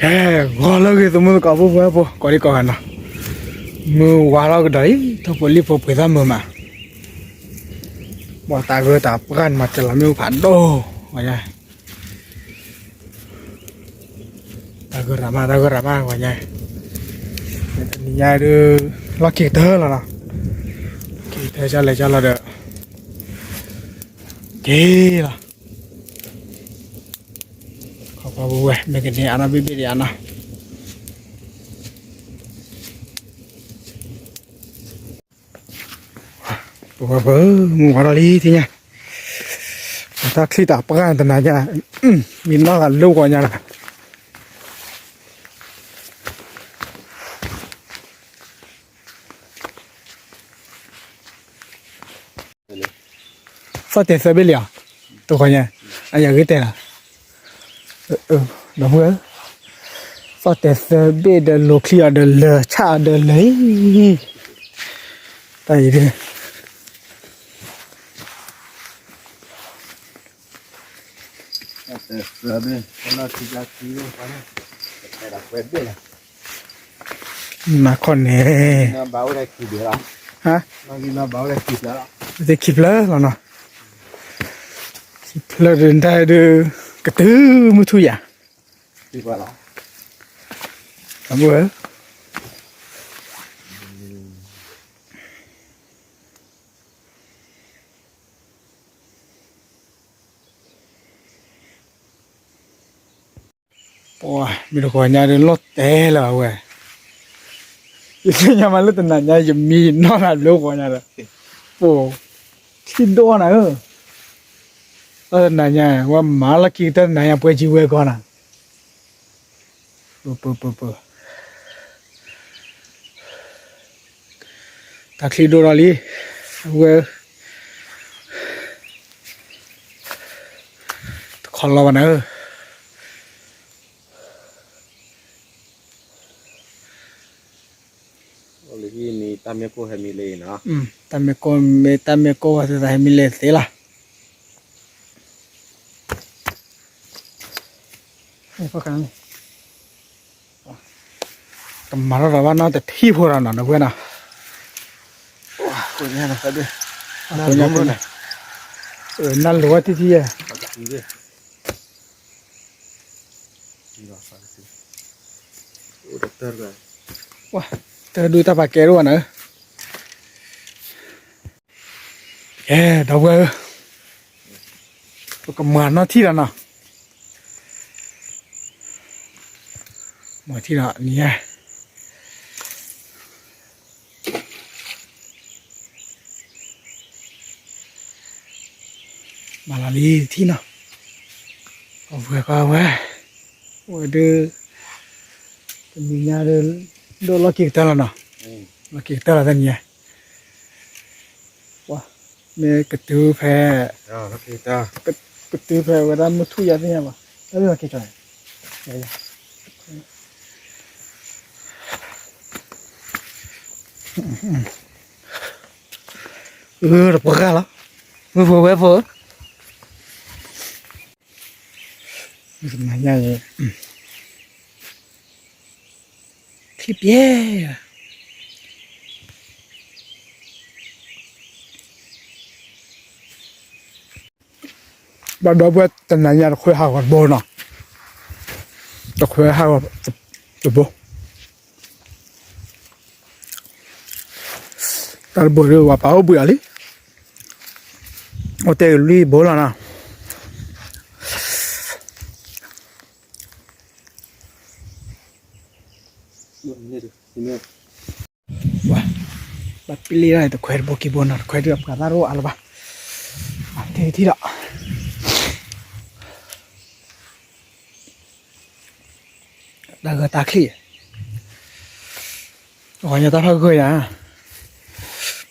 ကဲ, ဂီၤလၢအဂ့ၤ သမူသကိးဖိ ဖိဝဲဖိ ကိးဒံကိးဂၤနီၤ, မုၢ်ဝါထီၣ်ကဒီးအံၤ ထိၣ်ဖိလံၣ်ဖိပှ့ၤသၣ်မုာ်မး, ပှၤတၢ်ဂၢၢ်တၢ်ပှၢ်န့ၣ်မၤတၢ်လီၤမ့ၣ်အူဖးဒိၣ်, တၢ်ဂၢၢ်ရၤမး တၢ်ဂၢၢ်ရၤမး ပှၤညါ, တနံၤညါဒုး လီၢ်ခံကတၢၢ်လီၤနီၤ, လီၢ်ခံကတၢၢ် ကၢ်လဲၤကၢ်လီၤဒီး က့ၤလီၤ, ခီဖျိပဝဲ မ့ၢ်ကန့ၢ်အါနီၢ်ဘ့ၣ်ဘ့ၣ်ဒံးအါနီၢ်, ပဝဲပမုၢ်ဝါထီၣ်လံ ထံၣ်ညါ, တၢ်ချံၣ်တၢ်ပှၢ်တနၤညါ, မံနီၢ်ဂၤလိၣ်ဂီၤညါလီၤ. သီၣ်တဲာ်သၢဘ့ၣ်လံဧါ, တဂီၤညါ, အယၤဂ့ၤတဲလီၤ, ဒီပုၢ်ဝဲၢ်, သီၣ်တဲာ်သၢဘ့ၣ်ဒီးလိၤချံအီၤဒီးလၢာ်ဆၣ်အီၤဒီးလၢာ်အံၤ, တၢ်အံၤဒုး နၤခီန့ၣ်, ဟါ, တခံဖျၢၣ်လီၤနီၤ, ခံဖျၢၣ်ဒုးတၢ်ဒုး, ကတုၤမုၢ်ထူၣ်ယၤ, တၢ်မုၢ်ဝဲ ပှၤမ့ၢ်တဂီၤညါဒီးလီၤတဲာ်လၢၤဝဲ, ယသ့ၣ်ညါမးလၢတနၤညါ ယမံနီၢ်ဂၤလိၣ်ဂီၤညါဒီး, ပှၤ, ထံၣ်ဒိၣ်နၤဧၢ, တနၤညါ ဝဲမၤလီၢ်ခံကတၢၢ်တနၤညါ ပှဲၤကံဝဲကီးနၤ ပၢၢ်ပၢၢ်ပၢၢ်ပၢၢ်, တၢ်ချံဒိၣ်ထီၣ်လံ, အဝဲ, တခီလီၤဘၣ်နၤဧၢ, တၢ်မ့ၢ်ကိၢ်မ့ၢ်တၢ်မ့ၢ်ကိၢ်ဝဲသ့ၣ်သးဟဲမံလ့ၤသ့လီၤ. ကမၤထီၣ်ဒီးဘၣ်နီတထံၣ်ဖိဒီးနီၤ နဝဲနီၤ, နလိၤဝဲထံထံၣ်ယဲၢ်, တၢ်ဒုးတၢ်ပာ်ကဲဒိၣ်နၤ, ကဲ ဒီပုၢ်ဝဲၢ်ဧၢ, ပကမၤနီၢ်ထံၣ်ဒီးနီၤ, မၤထံၣ်ဒီးနံၤညါ, မၤလီၤလံတထံၣ်နီၤ, အဝဲကီဝဲ, ဝဲဒုး, တနံၤညါဒုး, ဒိၣ်လီၢ်ခံကတၢၢ်လီၤနီၤ, လီၢ်ခံကတၢၢ်လီၤတနံၤညါ, ပှၤ, မ့ၢ်ကတုၤဖဲ, ကတုၤဖဲဝဲဒၣ်မုၢ်ထူၣ်ယၤသ့ၣ်ညါဘၣ်, တၢ်လီၢ်ခံကတၢၢ် အၢ တပှၢ်လီၤ, မုၢ်ဖိဝဲၢ်ဖိ, မုၢ်တနၤညါအံၤ, ချံၣ်ပျဲ, ဘၣ်ဒီပုၢ်ဝဲၢ်တနၤညါတခွဲဟးဂီၤတဘိနီၤ, တခွဲဟးဂီၤတဘိ, တၢ်တဘိဒုးဝဲပာ်အိၣ်ဘှံးအီၤလံ, အိၣ်တဲာ်လွံၢ်ဘိလီၤနီၤ. ဘၣ်ပျံၤလၢတခွဲတဘိခံဘိနီၤ, တခွဲဒုးအပှၤသၣ်တအိၣ်အါလၢၤဘၣ်, ထံထံၣ်ဒီး တၢ်ဂၢၢ်တၢ်ချံၣ်, တဂီၤညါတၢ်ဖးဂၢၢ်ယၤ,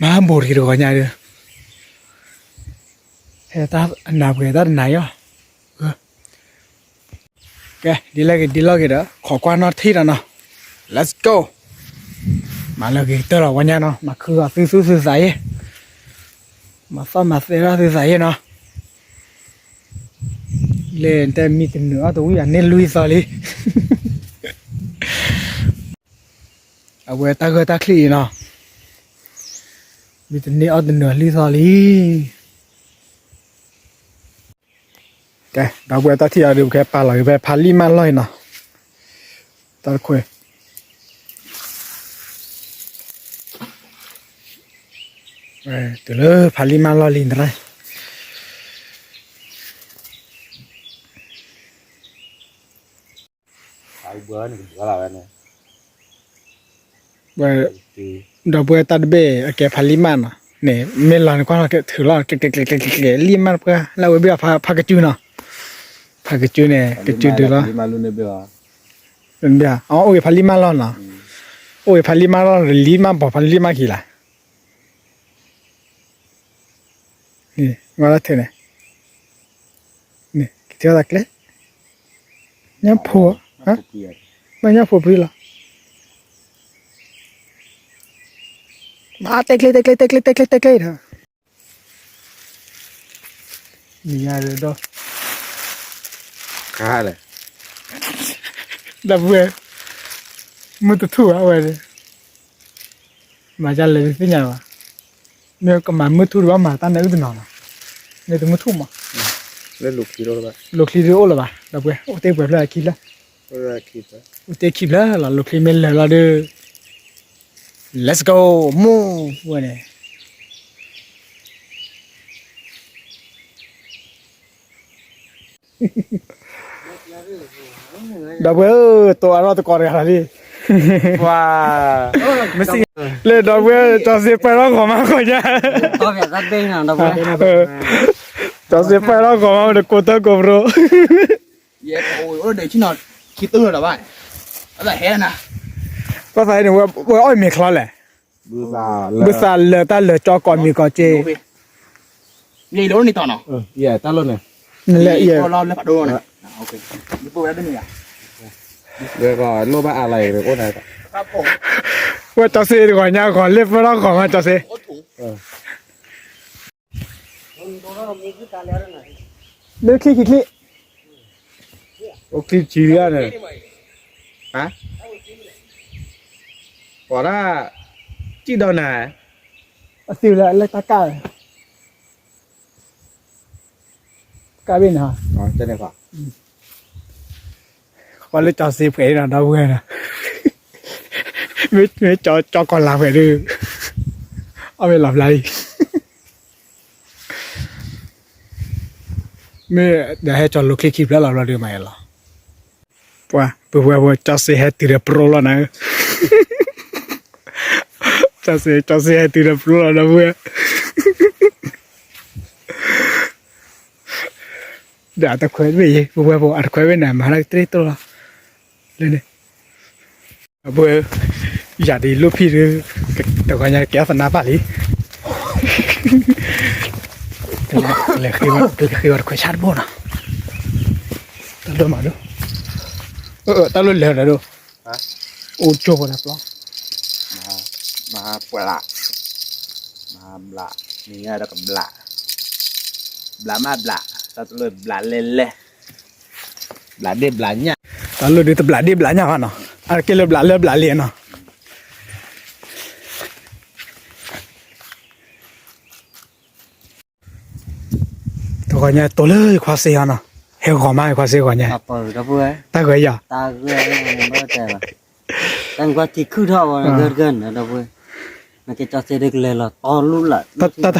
မၤဘိၣ်တဂ့ၤတဂီၤညါဒီး, ဖဲတၢ်အနၢ်ပှဲၤတၢ်တနၤယီၤ, ကဲ ဒ်လဲၣ်ဂ့ၤဒ်လဲၣ်ဂ့ၤဒီး ခိးကွၢ်နီၣ်ထံၣ်ဒီးနီၤ, Let's go, မၤလၢဂ့ၤကတၢၢ်လီၤဝဲညါနီၤ, မၤခုဂီၤသုသူၣ်သုသးယဲၢ်, မၤသီၣ်မၤသဲထီၣ်သုသးယဲၢ်နီၤ. လဲၤတဲမံတနုာ်အီၣ်တဝံၣ်အန့ၢ်လွံၢ်သီလံ. အဝဲတၢ်ဂၢၢ်တၢ်ချံၣ်အံၤနီၤ, မ့ၢ်တန့ၢ်အီၣ်တနုာ်လံသီလံ. ကဲ ဒီပုၢ်ဝဲၢ်တၢ်ထံၣ်အံၤဒီး ပကဟဲပာ်လီၤက့ၤဖဲဖးလံၢ်မၢ်လီၢ်အံၤနီၤ. တၢ်တခွဲ တုၤလၢဖးလံၢ်မၢ်လီၢ်လံတရၣ် ဒီပုၢ်ဝဲၢ်တၢ်တဘ့ၣ်အကဲဖးလံၢ်မၢ်နီၤ, န့ၣ် မ့ၢ်လီၤန့ၣ်ကွၢ်လီၤကထုးလီၤ ကဲကဲကဲကဲကဲ လံၢ်မၢ်တပှၢ် လၢအဝဲဘ့ၣ်ဖးကစုနီၤ, ဖးကစုန့ၣ် ကစုဒုးလီၤ, အအိၣ်ဂ့ၤဖးလံၢ်မၢ်လီၢ်နီၤ, အိၣ်ဂ့ၤဖးလံၢ်မၢ်လီၢ် လံၢ်မၢ်ဘီၣ်ဖးလံၢ်မၢ်ခံလၢ န့ၣ် ကထံၣ်တၢ်ကျဲ, ညၣ်ဖိ, မ့ၢ်ညၣ်ဖိပှံၤလီၤ, မၤတဲကျဲ တဲကျဲ တဲကျဲ တဲကျဲ တဲကျဲဒီး, နံၤညါဒီး, ဒီပုၢ်ဝဲၢ်, မုၢ်တထူၣ်ဘၣ်ဝဲဒီး မၤဒ်လဲၣ်တသ့ၣ်ညါဘၣ်, မ့ၢ်ကမၤမုၢ်ထူၣ်တဘၣ်မၤတၢ်န့ၣ်အုၣ်တနီၤလီၤ, မ့ၢ်တမုၢ်ထူၣ်မး, လၢလိၤချံ, လိၤချံဒုးအိၣ်လၢၤဘၣ်, ဒီပုၢ်ဝဲၢ် အိၣ်တ့ၢ်ပှဲၤဖျၢၣ်ခံဖျၢၣ်, အိၣ်တ့ၢ်ခံဖျၢၣ်လီၤ, လိၤချံမ့ၢ်လၢာ်လီၤဒီး let's go, move ဝဲန့ၣ် ဒီပုၢ်ဝဲၢ်ဧၢ, တိၤအါထီၣ်သကိးတဂၤလီၤလံ, ပှၤ, မ့ၢ်စံး, လၢဒီပုၢ်ဝဲၢ် ကၠီစ့ပၢၢ်ထီၣ်ဂီၤမးဂီၤညါ, ကၠီစ့ပၢၢ်ထီၣ်ဂီၤမးဒီးကိးတၢ်ကိးပရိ, ယဲအိၣ်ဒီးဆ့ၣ်နီၤ, ခံတုၤလီၤဘၣ်, ဘၣ်သးအံၤန့ၣ် ဝဲအီၣ်မ့ၤချီလဲၣ် ဘုသးလၢာ်တၢ်လၢာ်ကၠီကီးမံၤကီးစ့, မ့ၢ်လၢန့ၣ်တီနီၤ, တၢ်လၢာ်န့ၣ်, လိၣ်ဘၣ်အါလၢၤ, ဝဲကၠီစ့တဂီၤညါဂီၤလၢပၢၢ်ထီၣ်ဂီၤမးကၠီစ့, မ့ၢ်ချံခံချံ, အိၣ်ချံဆံလံန့ၣ်, ပှၤဒၣ်, စံၣ်ဒီးနၤ, အသုးလၢလၢတၢ်ကၢ်, ကၢ်ဘ့ၣ်န့ၣ်, ပှၤလၢကၠီစ့ဖှဲးဒီးဒီပုၢ်ဝဲၢ်ဒီး, မ့ၢ်ကၠီကီးလၤဖှဲးဒီး, အီၣ်မ့ၤလီၤဖျါလံ မ့ၢ်ဒီးဟဲကၠီလိာ်ချံခံဖျၢၣ်လီၤဘျီဒုးမးယဲလီၤ, ပှၤ ပုၢ်ဝဲၢ်ဖိ ကၠီစ့ဟဲတုၤဒီးပရိလီၤနၤ, ကၠီစ့ ကၠီစ့ဟဲတုၤဒီးပရိလီၤဒီပုၢ်ဝဲၢ်, ဒီးအတခွဲးတဘ့ၣ်ယဲ ပုၢ်ဝဲၢ်ဖိ အတခွဲးဘ့ၣ်န့ၣ် မၤတၢ်ကတြ့ၣ်တိၢ်လီၤ, လၢန့ၣ် အပုၢ်ဝဲၢ်, ယၤဒ်လိၣ်ဖံးဒီး, တဂီၤညါကဲအီၣ်သနါပၢ်လံ, ကလဲၤဃ့ဝဲတခွဲးဆၣ်တဘိနီၤ, တၢ်လၢမၤဒိၣ်, တၢ်လၢလဲၤဒီးဒိၣ်, အိၣ်ကၠိဖိလၢပျီ, မၤပှဲၤလၢ, မၤဘျး, မ့ၢ်ညါဒီးကဘျး, ဘျးမးဘျး, တၢ်တလၢဘျးလဲၤလဲၤ ဘျးဒ့ၣ်ဘျးညၣ်, တၢ်လၢဒုးတဘျးဒ့ၣ်ဘျးညၣ်ဘၣ်နီၤ, အက့ၢ်လၢဘျးလၢဘျးလံနီၤ, တဂီၤညါတိၤလၢယခွါစ့ဟီနီၤ, ဟဲဂီၤမးယခွါစ့ဂီၤညါ, တၢ်ဂီၤယၤ, တၢ်တဟါ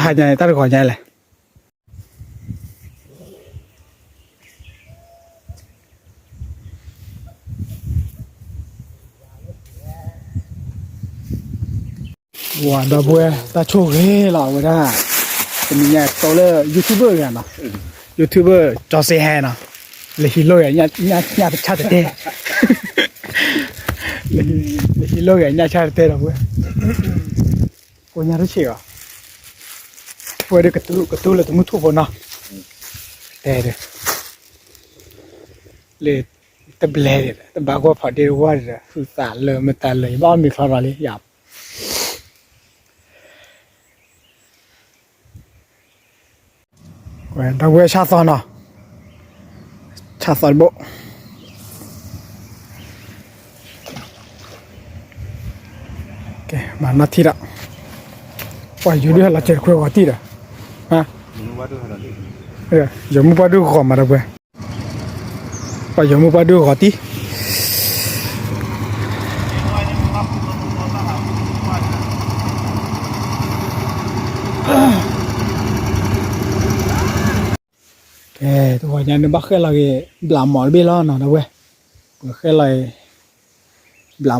ညါန့ၣ် တၢ်တဂီၤညါလဲၣ် ဝၤဒီပုၢ်ဝဲၢ် တၢ်ဆိၣ်ဂ့ၤလီၤ အဝဲဒၣ် တနံၤညါတိၤလၢ YouTuber ဂၤနီၤ, YouTuber ကၠီစ့ဟဲနီၤ, လဲၤဟံးလိၢ်ဂၤညၣ်တဆၣ်တတဲ, လဲၤဟံးလိၢ်ဂၤညၣ်တဆၣ်တတဲဒီပုၢ်ဝဲၢ်, ကိညါတဆံးအီၤ, ပဝဲဒၣ်ကတူၢ်လၢတမုၢ်ထူၣ်ဖိနီၤ, တဲဒၣ် လၢတဘျဲၣ်ဒၣ် တဘၣ်ဂီၢ်ဖီဒ့တဝီၢ်ဒၣ် ဟုသးလၢမတၤလၢ ယဘၣ်အီၣ်မ့ၤချီထီၣ်လံ ယၤ ဒီပုၢ်ဝဲၢ်ဆၣ်သီနီၤ, ဆၣ်သီတဘိ, တၢ် မၤနီၢ်ထံဒီး, ပှၤယိၤဒုးဟဲလီၤစဲးတခွဲးဂီၤတံၢ်ဒီး, ယိၤမုၢ်ပှၢ်ဒုးဂီၤမးဒီပုၢ်ဝဲၢ်, ပှၤယိၤမုၢ်ပှၢ်ဒုးဂီၤတံၢ်. ကဲ, တဂီၤညါန့ၣ်ဘၣ်ဃဲလီၤက့ၤ ဘျးမီၤတဘ့ၣ်လီၤနီၤ ဒီပုၢ်ဝဲၢ်, ပှၤဃဲလီၤက့ၤ ဘျ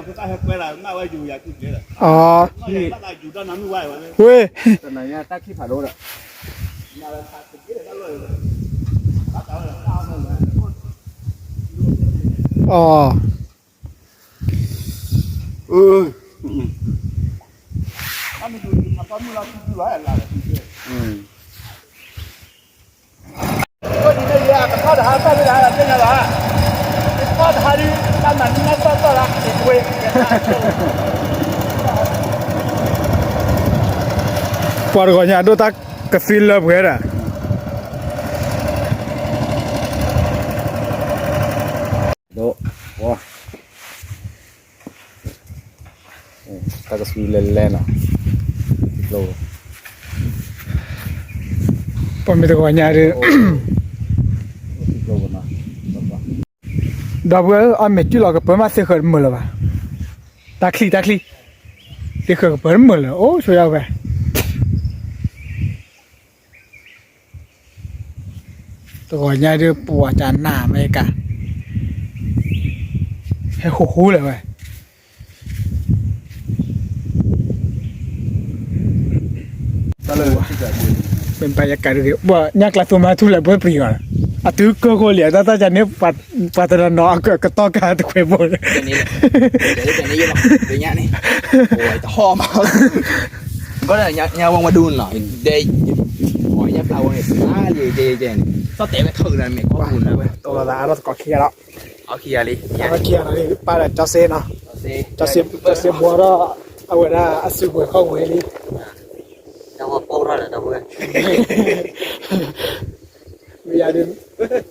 းမီၤတဘ့ၣ်လီၤ. ကဲ ဝ့ၢ်, အီ, ပှၤတဂီၤညါဒိၣ်တၢ်ကသွံလၢပှဲၤဒၣ် ဒိၣ်, တၢ်ကသွံလဲၤလဲၤနီၤ, ပှၤမ့ၢ်တဂီၤညါဒီး, ဒီပုၢ်ဝဲၢ် အီၣ်မ့ၤတံၢ်လီၤကပၢၤမး သ့ၣ်ဃၢၤတမုာ်လၢၤဘၣ်, တၢ်ချံၣ်တၢ်ချံၣ်, သ့ၣ်ဃၢၤကပၢၤတမုာ်လၢၤ အိၣ်ဆိယါဝဲ တဂီၤညါဒုးပှၤတၢ်နၢ်မ့ၢ်ကါ, ဟဲဟူးဟူးလၢၤဝဲ, မ့ၢ်ဘၣ်ယကါဒုးက့ၤ ပှၤညၣ်ကျါသိမးထူလၢပှဲၤပျံၤဂီၤ, အတုၤကၢၢ်ဃိလံ တၢ်တၢ်ကန့ၣ် ပှၤတနီၤနီၤအကတီၢ်ကါတခွဲးဘိ, တဟီၣ်မး, ကီၢ်ညၣ်ဝဲဝဲဒူၣ်နီၤ, ဒဲ, ညၣ်ဖျါဝဲန့ၣ် သါလံကဲကဲန့ၣ် သီၣ်တဲဝဲထီၣ်ကဒါမဲာ်ကီၢ်ပူၤန့ၣ်ဝဲ, တလီၤသးအါထီၣ်သကိးခံဂၤလီၤ, အခံဂၤလံ, အခံဂၤလီၤ, ပၢ်ဒီးကၠီစ့နီၤ, ကၠီစ့ဘှီထီၣ်, အဝဲဒၣ်အစုပှဲၤခီၣ်ဝဲလံ, တၢ်ဝဲပိာ်ထီၣ်လၢတၢ်ဝဲ, မ့ၢ်ယၤဒုး, မ့ၢ် န့ၣ်,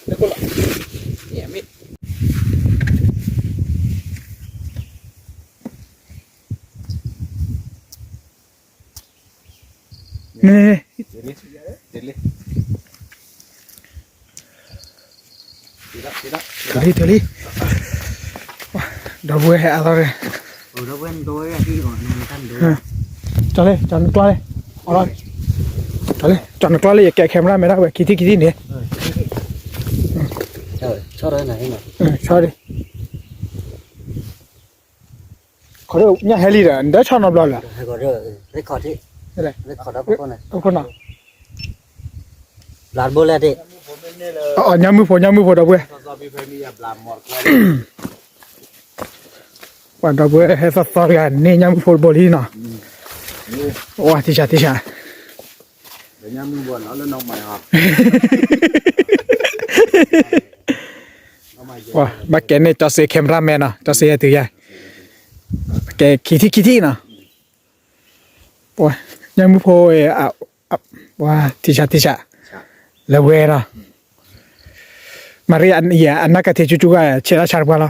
တုၤလံ တုၤလံ, ဒီပုၢ်ဝဲၢ်ဟဲအါထီၣ်, ကၠီလံ ကၠီနကျီလံ, ကၠီလံ ကၠီနကျီလံ ယကဲ camera မဲာ်ဒၣ်ဝဲ ခံထံၣ်ခံထံၣ်န့ၣ်, ဆီဒၣ် ခီဒိၣ်ညၣ်ဟဲလံဒီး နဒၢဆီနီတဘျီလၢၤ, အခိၣ်နီၤ, အီၤ ညၣ်မုၢ်ဖိ ညၣ်မုၢ်ဖိဒီပုၢ်ဝဲၢ်, ပှၤဒီပုၢ်ဝဲၢ်ဟဲသီသီတဂၤန့ၣ် ညၣ်မုၢ်ဖိတဘိလံနီၤ, ဝါ ထံဆး ထံဆး ဘၣ်ကဲန့ၣ် ကၠီစ့ camera man နီၤ, ကၠီစ့ဟဲတုၤယါ, ကဲ ခံထံၣ်ခံထံၣ်နီၤ, ညၣ်မုၢ်ဖိ, ဝါ ထံဆး ထံဆး, လၢဝဲနီၤ, မၤရံ အနၢ်ကထံးကၠူကၠူဂၤ ဆဲးတၢ်ဆါတပှၢ်လီၤ.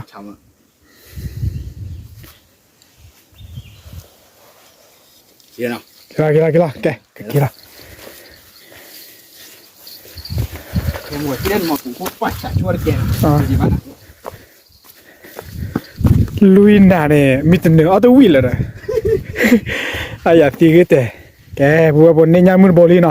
က့ၤလီၤ က့ၤလီၤ က့ၤလီၤ ကဲ က့ၤလီၤ. လွံၢ်နၤန့ၣ် မ့ၢ်တနၢၤအီၣ်တဝံၣ်လၢၤဒီး အယၤသံဂ့ၤတဲာ်, ကဲ ပဝဲပန့ၢ်ညၣ်မုၢ်တဘိလံနီၤ.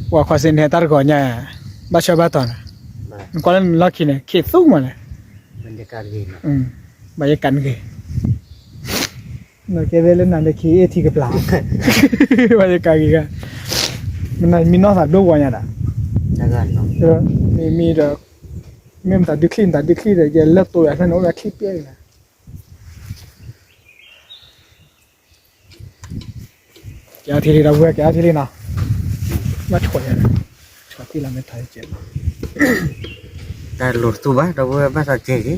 ပှၤခွါစ့န့ၣ် တၢ်တဂီၤညါ ဘၣ်ဆၢဘၣ်တီၤန့ၣ်, နကွၢ်လၢနလီၢ်ခံန့ၣ် ခ့သူမးလဲၣ်, ဘၣ်ယကးနဂ့ၤ, နကဲဝဲလၢနၤလၢခံအ့ၣ်ထံကပျၢ်, ဘၣ်ယကးဂ့ၤဂၤ, မ့ၢ်နီၢ်သးဒိၣ်ဝါညါဒၣ်, မ့ၢ်မ့ၢ်ဒီး, မ့ၢ်မတၤဒုချံၣ် မတၤဒုချံၣ်ဒီး ယဲလၢတိၤယၤဖဲန့ၣ် အိၣ်ဝဲချံၣ်ပျဲၢ်ဂ့ၤလီၤ. ကဲအီထံလံ ဒီပုၢ်ဝဲၢ် ကဲအီထံလံနီၤ, ဘၣ်ဆိၣ်ယၤ, ဆိၣ်တံၢ်လီၤမ့ၢ်ထီၣ်ယကဲးလီၤ, တၢ်လိၤတတူၢ်ဘၣ် ဒီပုၢ်ဝဲၢ် ဘၣ်သးကဲက့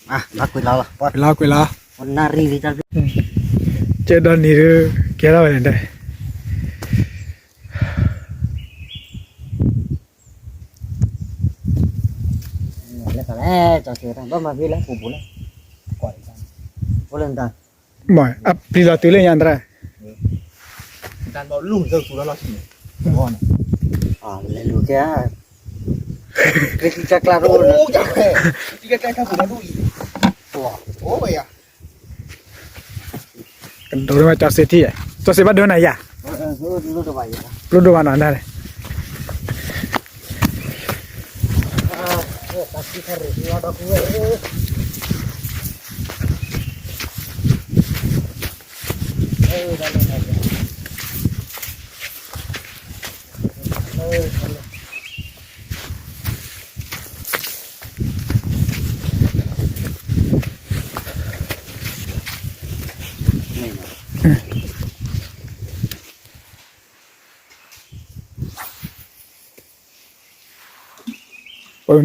ၤ, ကွံာ်လီၤ, ကွံာ်လီၤ, ကဲဒီနံၤဒုး ကဲထီၣ်ဝဲန့ၣ်ဒီး လၢ ဘၣ်မၤဖဲလၢပူၤပူၤလၢ ပျံၤလီၤတုၤလၢညါတရၢ်, လဲၤလူၤကဲ, ကဒိးဒိၣ်မး ကၠီစ့ထံၣ်, ကၠီစ့ဘၣ်ဒိနၤယၤ, ပျိဒိၣ်ဘၣ်နီၤန့ၣ်,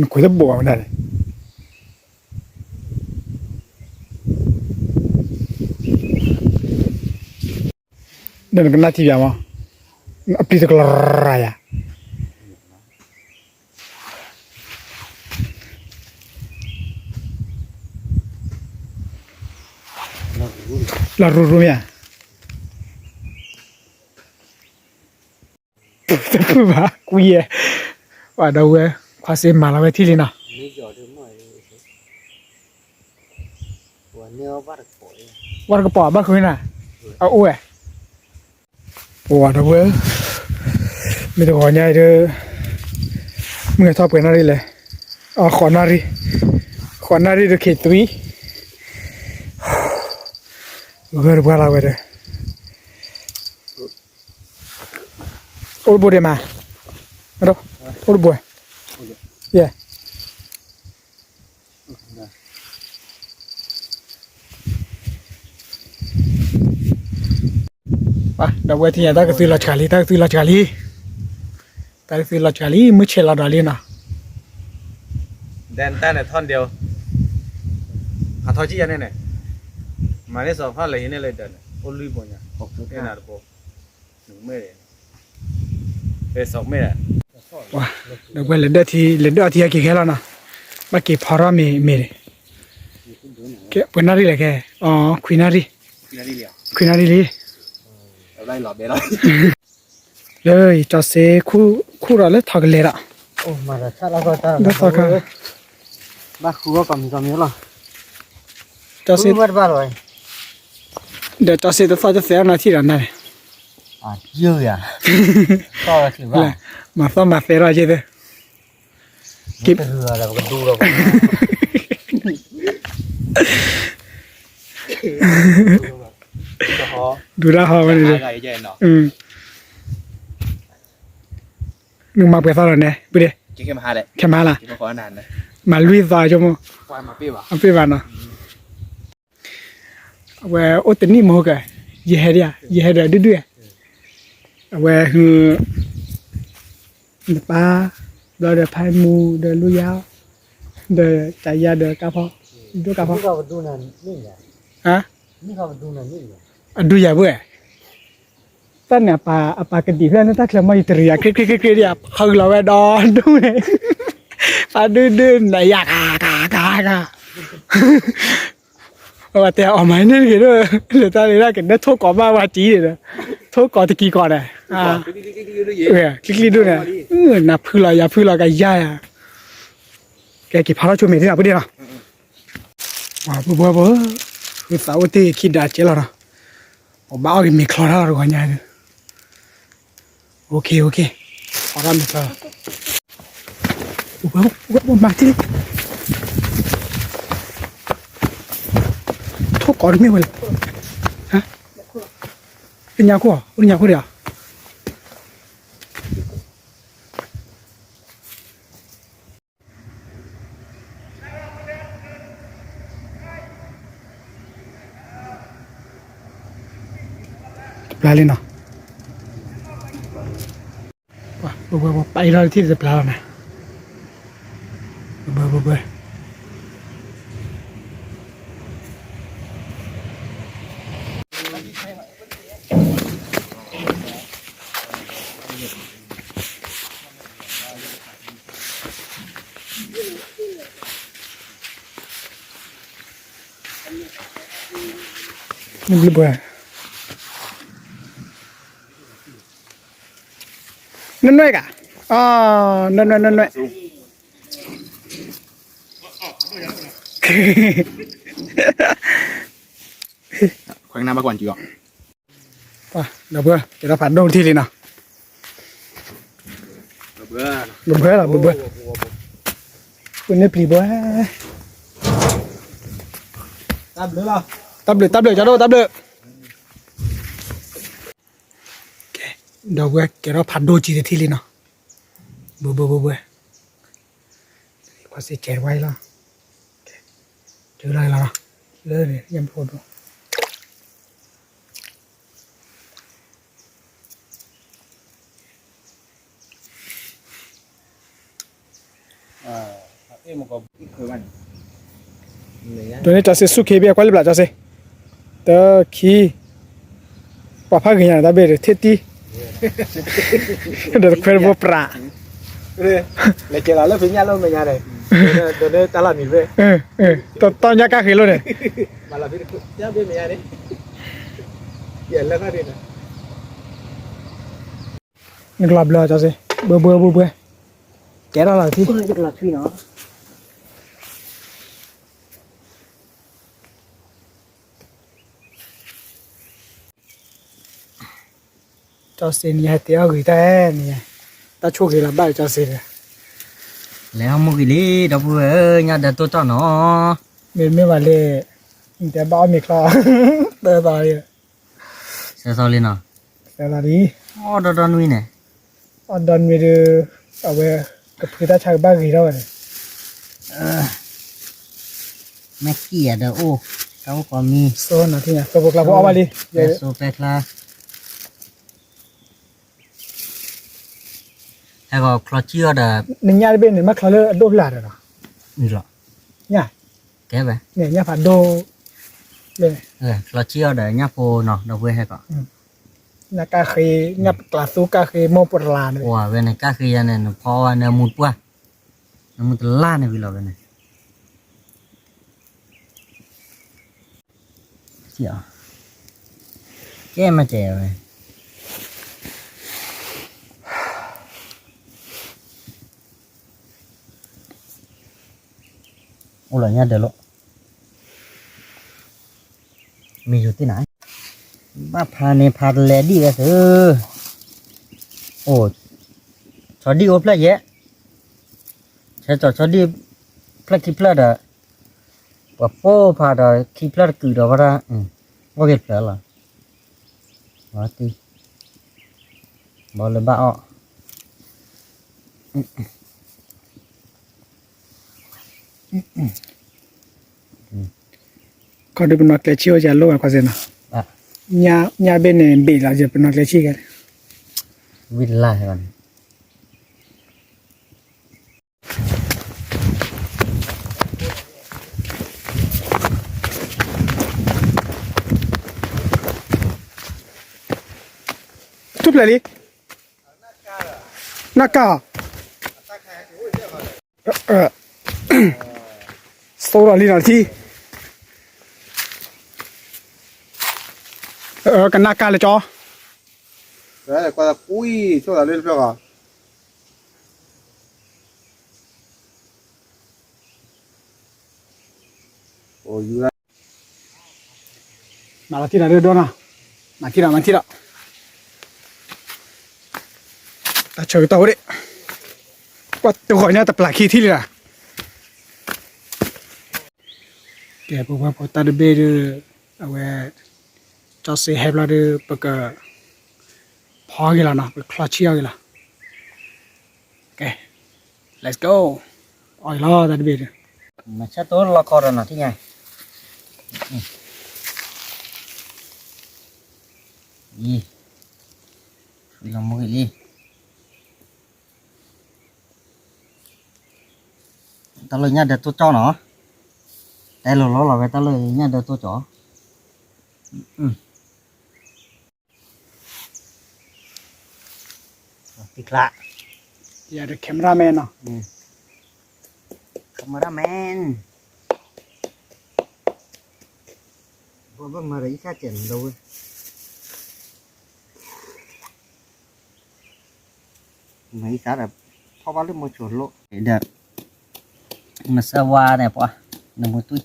နခွဲးတဘိးဘၣ်ဝဲဒၣ်န့ၣ်, ဒီးနကနၣ်ထံၣ်ပၠးမး, အပျံၤတကလီၤရၤယၤ, လီၤရူရူမ့ၢ်ဧါ, တဖုဘၣ်ကွံယဲ, ပှၤဒီပုၢ်ဝဲၢ်, ခွါစ့မၤလီၤဝဲထံၣ်လံနီၤ, ဝဲတကပီၤဘၣ်ဃုနၤ, အအိၣ်ဝဲ ပဝဲဒီပုၢ်ဝဲၢ်, မ့ၢ်တဂီၤညါအံၤဒီး, မုၢ်ထီၣ်ပှဲၤနၣ်ရံၣ်လဲၣ်, အဃိးနၣ်ရံၣ်, ဃိးနၣ်ရံၣ်ဒီးခ့သွံ, ဂၢၢ်တပှၢ်လီၤဝဲဒီး, အိၣ်တဘိဒံးမး, အိၣ်တဘိ, ယဲ ဒီပုၢ်ဝဲၢ်ထံၣ်ညါ တၢ်ကသွံလီၤစှၤလံ, တၢ်ကသွံလီၤစှၤလံ, တၢ်ကသွံလီၤစှၤလံ မုၢ်ဆဲးလီၤဒီးလံနီၤ, ဒဲတၢ်န့ၣ်ထီၣ်ဒဲ, အထီၣ်ကံယၤန့ၣ်န့ၣ်, မၤန့ၢ်စီၤဖးလၢဟံးန့ၢ်လၢဒၢးန့ၣ် အိၣ်လွံၢ်ဘိညါ, တဘိ, မ့ၢ် ဒီပုၢ်ဝဲၢ်လဲၤဒၢးထံ လဲၤဒၢးအီထံဟဲက့ၤခဲလီၤနီၤ, ဘၣ်က့ၤဖီထီၣ်မ့ၤမ့ၤန့ၣ်, ပှဲၤနၣ်ရံၣ်လဲၣ်ခဲ, ခွံနၣ်ရံၣ်, ခွံနၣ်ရံၣ်လံ, လၢကၠီစ့ခူၣ်ဒီးလၢထီၣ်ကလဲၤဒီး, ဘၣ်ဃုအီၣ်ကီမံၤကီမံၤလီၤ, ကၠီစ့, ဒီးကၠီစ့တသီၣ်တသဲအီၣ်နီၤထံၣ်ဒီးနၤန့ၣ်, မၤသီၣ်မၤသဲထီၣ်က့သ့, က့, ဒူတၢ်ဟီဝဲန့ၣ်, နမၤပှဲၤသီၣ်ဒီးန့ၣ် ဘုဒ့, ခဲမဟါလၢ, မၤလွံၢ်သီဆိကမိၣ်, အပ့ၢ်ဘၣ်နီၤ, အဝဲအိၣ်တနံၣ်မဟိက, ယဟဲဒၣ်, ယဟဲဒီးဒုၣ်ဒုၣ်, အဝဲဟု နပၢ်, ဘျီဒီးဖးမူဒီးလူယါ, ဒီးတယါဒီးကါဖီ, ဒိၣ်ကါဖီ, အဒူယၤဘၣ်, တၢ်န့ၣ်အပာ်ကဒံးဖျၢၣ်န့ၣ် တၢ်ချၢမီၢ်ယတရံးယၤ ကြ့ကြ့ကြ့ကြ့ဒံး ဟးဂုာ်လီၤဝဲဒီဒူၣ်န့ၣ်, အဒူၣ်ဒူၣ်နယၤကကကက, အဝဲတဲအီၤမၤန့ၢ်တဂ့ၤဒီး, လၢတၢ်လၢတၢ်ကဒၢထိၣ်ကိးဘၣ်ဝဲတံၤန့ၣ်ဒီး, ထိၣ်ကိးတကံၤကိးန့ၣ်, ကျံကျံဒူၣ်န့ၣ်, နဖုလီၤယၤဖုလီၤကယါယၤ, ကဲက့ၤဖးထီၣ်ဆိမ့ၤဒ်န့ၣ်ပဒ့ၣ်လီၤ, ပှၤပှၤပှၤ, ဃုသးအိၣ်တ့ၢ်ခံဒါကဲလီၤနီၤ, ပဘၣ်အီၣ်က့ၤမ့ၤချီတၢ်လီၤတဂီၤညါ, အိၣ်ခ့အိၣ်ခ့, ဖးထီၣ်မ့ၤချီလီၤ, ပှၤမၤထံၣ်လံ, ထိၣ်ကိးတမ့ၢ်ဝဲလဲၣ်, လၢညါခိၣ်, အိၣ်လၢညါခိၣ်ဒံးဧါ တပျၢ်လံနီၤ, ပှၤပှၤပှၤပာ်အံၤထီၣ်တထံၣ်တပျၢ်လီၤန့ၣ်, ပှၤပှၤပှၤ, နဘျုးဘၣ်. နနွဲၣ်ကၤ, နနွဲၣ် နနွဲၣ်. ခွဲကနၣ်ဘၣ်ကွၢ်ကံအီၤ, ဒီပုၢ်ဝဲၢ် ကဲထီၣ်ဖးဒိၣ်ထံၣ်လံနီၤ, ဘၢဘၢလီၤ ဘၢဘၢ, ပန့ၢ်ပျံၤဘၢ, တၢ်ဘျုး တၢ်ဘျုး ကၠီဒိၣ် တၢ်ဘျုး. ဒီပုၢ်ဝဲၢ် ကဲထီၣ်ဖးဒိၣ်ကံတထံၣ်လံနီၤ, ဘၢဘၢဘၢဘၢ, ခွါစ့ၢ်ကဲတဝါအံၤလီၤ, တုၤလီၤလီၤ, လၢန့ၣ်ညၣ်ဖိဒိၣ် ဒ်န့ၣ် ကၠီစ့ ဆူၣ်ခ့ဘ့ၣ် ကွၢ်လၢဘျး ကၠီစ့, တၢ်ခံ, ပှၤဖးဂ့ၤညါန့ၣ် တၢ်ဘ့ၣ်ဒီး ထ့ၣ်တံၢ်, ဒီးတခွဲတဘိပြး, လဲၤကဲလီၤလၢဖံညၣ်လၢမဲာ်ညါန့ၣ်, ဒီးတၢ်လီၢ်နံၤဖဲ, တီၢ်ညၣ်ကၣ်ဃ့လိၣ်န့ၣ်, နကလီၤဘျၢ ကၠီစ့, ဘၢဘၢဘၢဘၢ, ကဲထီၣ်လီၤထံၣ် ကၠီစ့န့ၣ် ယဟဲတဲအီၣ်ဂ့ၤတၢ်န့ၣ်, တၢ်ဆိၣ်ဂ့ၤလီၤဘၣ်ဒီးကၠီစ့ဒီး, လဲၤအီၣ်မူဂ့ၤလံ ဒီပုၢ်ဝဲၢ်ဧၢ, ညၣ်ဒၢတိၢ်တီၢ်နီၤ, မ့တမ့ၢ်ဘၣ်လဲၣ်, နတဲဘၣ်အီၣ်မ့ၤချီ, တၢ်သီလံ, ဆဲးသီလံနီၤ, ဆဲးသီလံ, အီၣ်ဒီဒီနွံန့ၣ်, အီၣ်ဒီနွံဒီး, အဝဲ, ကဖုတၢ်ဆါကဘၣ်ဂ့ၤထီၣ်ဝဲန့ၣ် မ့ၢ်ကံၣ်ယၤဒီးအိၣ်, တၢ်အိၣ်ကိးမံ, စိနၤထံၣ်ညါ စိဖိကျါဖိအီၣ်ဘၣ်လံ, ပဲစိပဲချါ, ဟဲဂီၤချီဆံၣ်အီၤဒီး, နညၣ်တဘ့ၣ်န့ၣ် မ့ၢ်ချီလၢအဒိၣ်ဖျါဒီးလီၤ, ညၣ်, ကဲဝဲ, ညၣ်ဖးဒိၣ်, ချီဆံၣ်အီၤဒီးညၣ်ဖိနီၤ ဒီပုၢ်ဝဲၢ်ဟဲကီး, ညၣ်ကၣ်ဃ့, ညၣ်ကျးသူကၣ်ဃ့ မိၢ်ပရၤန့ၣ်, ဝဲန့ၣ်ကၣ်ဃ့ယၤန့ၣ် နဖီဝဲန့ၣ်အမူတပှၢ်, နမူတလါန့ၣ်ဝံၤလီၤဝဲန့ၣ် ကဲမ့ၢ်တဲဝဲ, အိၣ်လီၤညၣ်ဒၢးလီၤ, မ့ၢ်ယိၤသ့ၣ်နၤ, ဘၣ်ဖးန့ၣ်ဖးတလဲၤဒံၣ်ဝဲသု, အိၣ်, ဆီဒံၣ်အိၣ်ဖျၢၣ်ယဲၢ်, ဆဲးကၠီဆီဒံၣ်, ဖျၢၣ်ခံဖျၢၣ်ဒီး, ပှၤပိၢ်ဖးဒီးခံဖျၢၣ်တကုာ်ဒီးဝဲဒၣ်, အိၣ်က့ၤတဖျၢၣ်လီၤ, ဝါတံၢ်, ဘီလၢဘၣ်အီၣ် ခီဒုးပနီၢ်ကျဲဆံၣ်အိၣ်ယၤလိၣ်ဝဲခွါစ့နီၤ, ညၣ်ဘ့ၣ်န့ၣ်ဘ့ၣ်လီၤယပနီၢ်ကျဲဆံၣ်ဂ့ၤ, ဝံၤတလါန့ၣ် ထူၣ်ဖျဲးလံ, နၢ်ကၢ်, သိဒီးလံနီၤထံ, ကနၢ်ကၢ်လၢကၠီ ကွၢ်ကွံဆိၣ်သးလၢတဖျၢၣ်ဂီၤ မၤလီၤထံၣ်ဒီးဒိၣ်နီၤ, မၤထံၣ်ဒီး မၤထံၣ်ဒီး, တၢ်ဆၢကတီၢ်ဝဲဒၣ်, ကွၢ်တဂီၤညါတပျၢ်ခံထံၣ်လံလီၤ, ကဲ ပဝဲဖိတၢ်တဘ့ၣ်ဒီး, အဝဲ, ကၠီစ့ဟဲဘျီဒီး ပက, ဖီအီၣ်ဂ့ၤလီၤနီၤ, ပကချီဆံၣ်အီၣ်ဂ့ၤလီၤ, ကဲ, let's go, အီၣ်ဂ့ၤလီၤတၢ်တဘ့ၣ်ဒီး, မၤဆၢတိလီခီဒီးနီၤထံၣ်ညါ, အံၤ, ဝံၤလီၤမူဂ့ၤလံ တၢ်လၢညၣ်ဒၢတိၢ်ကၠီနီၤ, တဲလိၤလိၤလီၤဝဲတၢ်လၢညၣ်ဒၢတိၢ်ကၠီ, တံၢ်ချါ, ယၤဒီး camera man နီၤ, Cameraman. ဘၣ်မၤဒီးအံသၣ်စဲးန့ၣ်ဒီးဝဲ မၤအံသၣ်ဒီး ဖီၣ်ဘၣ်လၢမိၤဆိလိၣ်ဒီး မဆါဝါန့ၣ်ပှၤ နမူတူ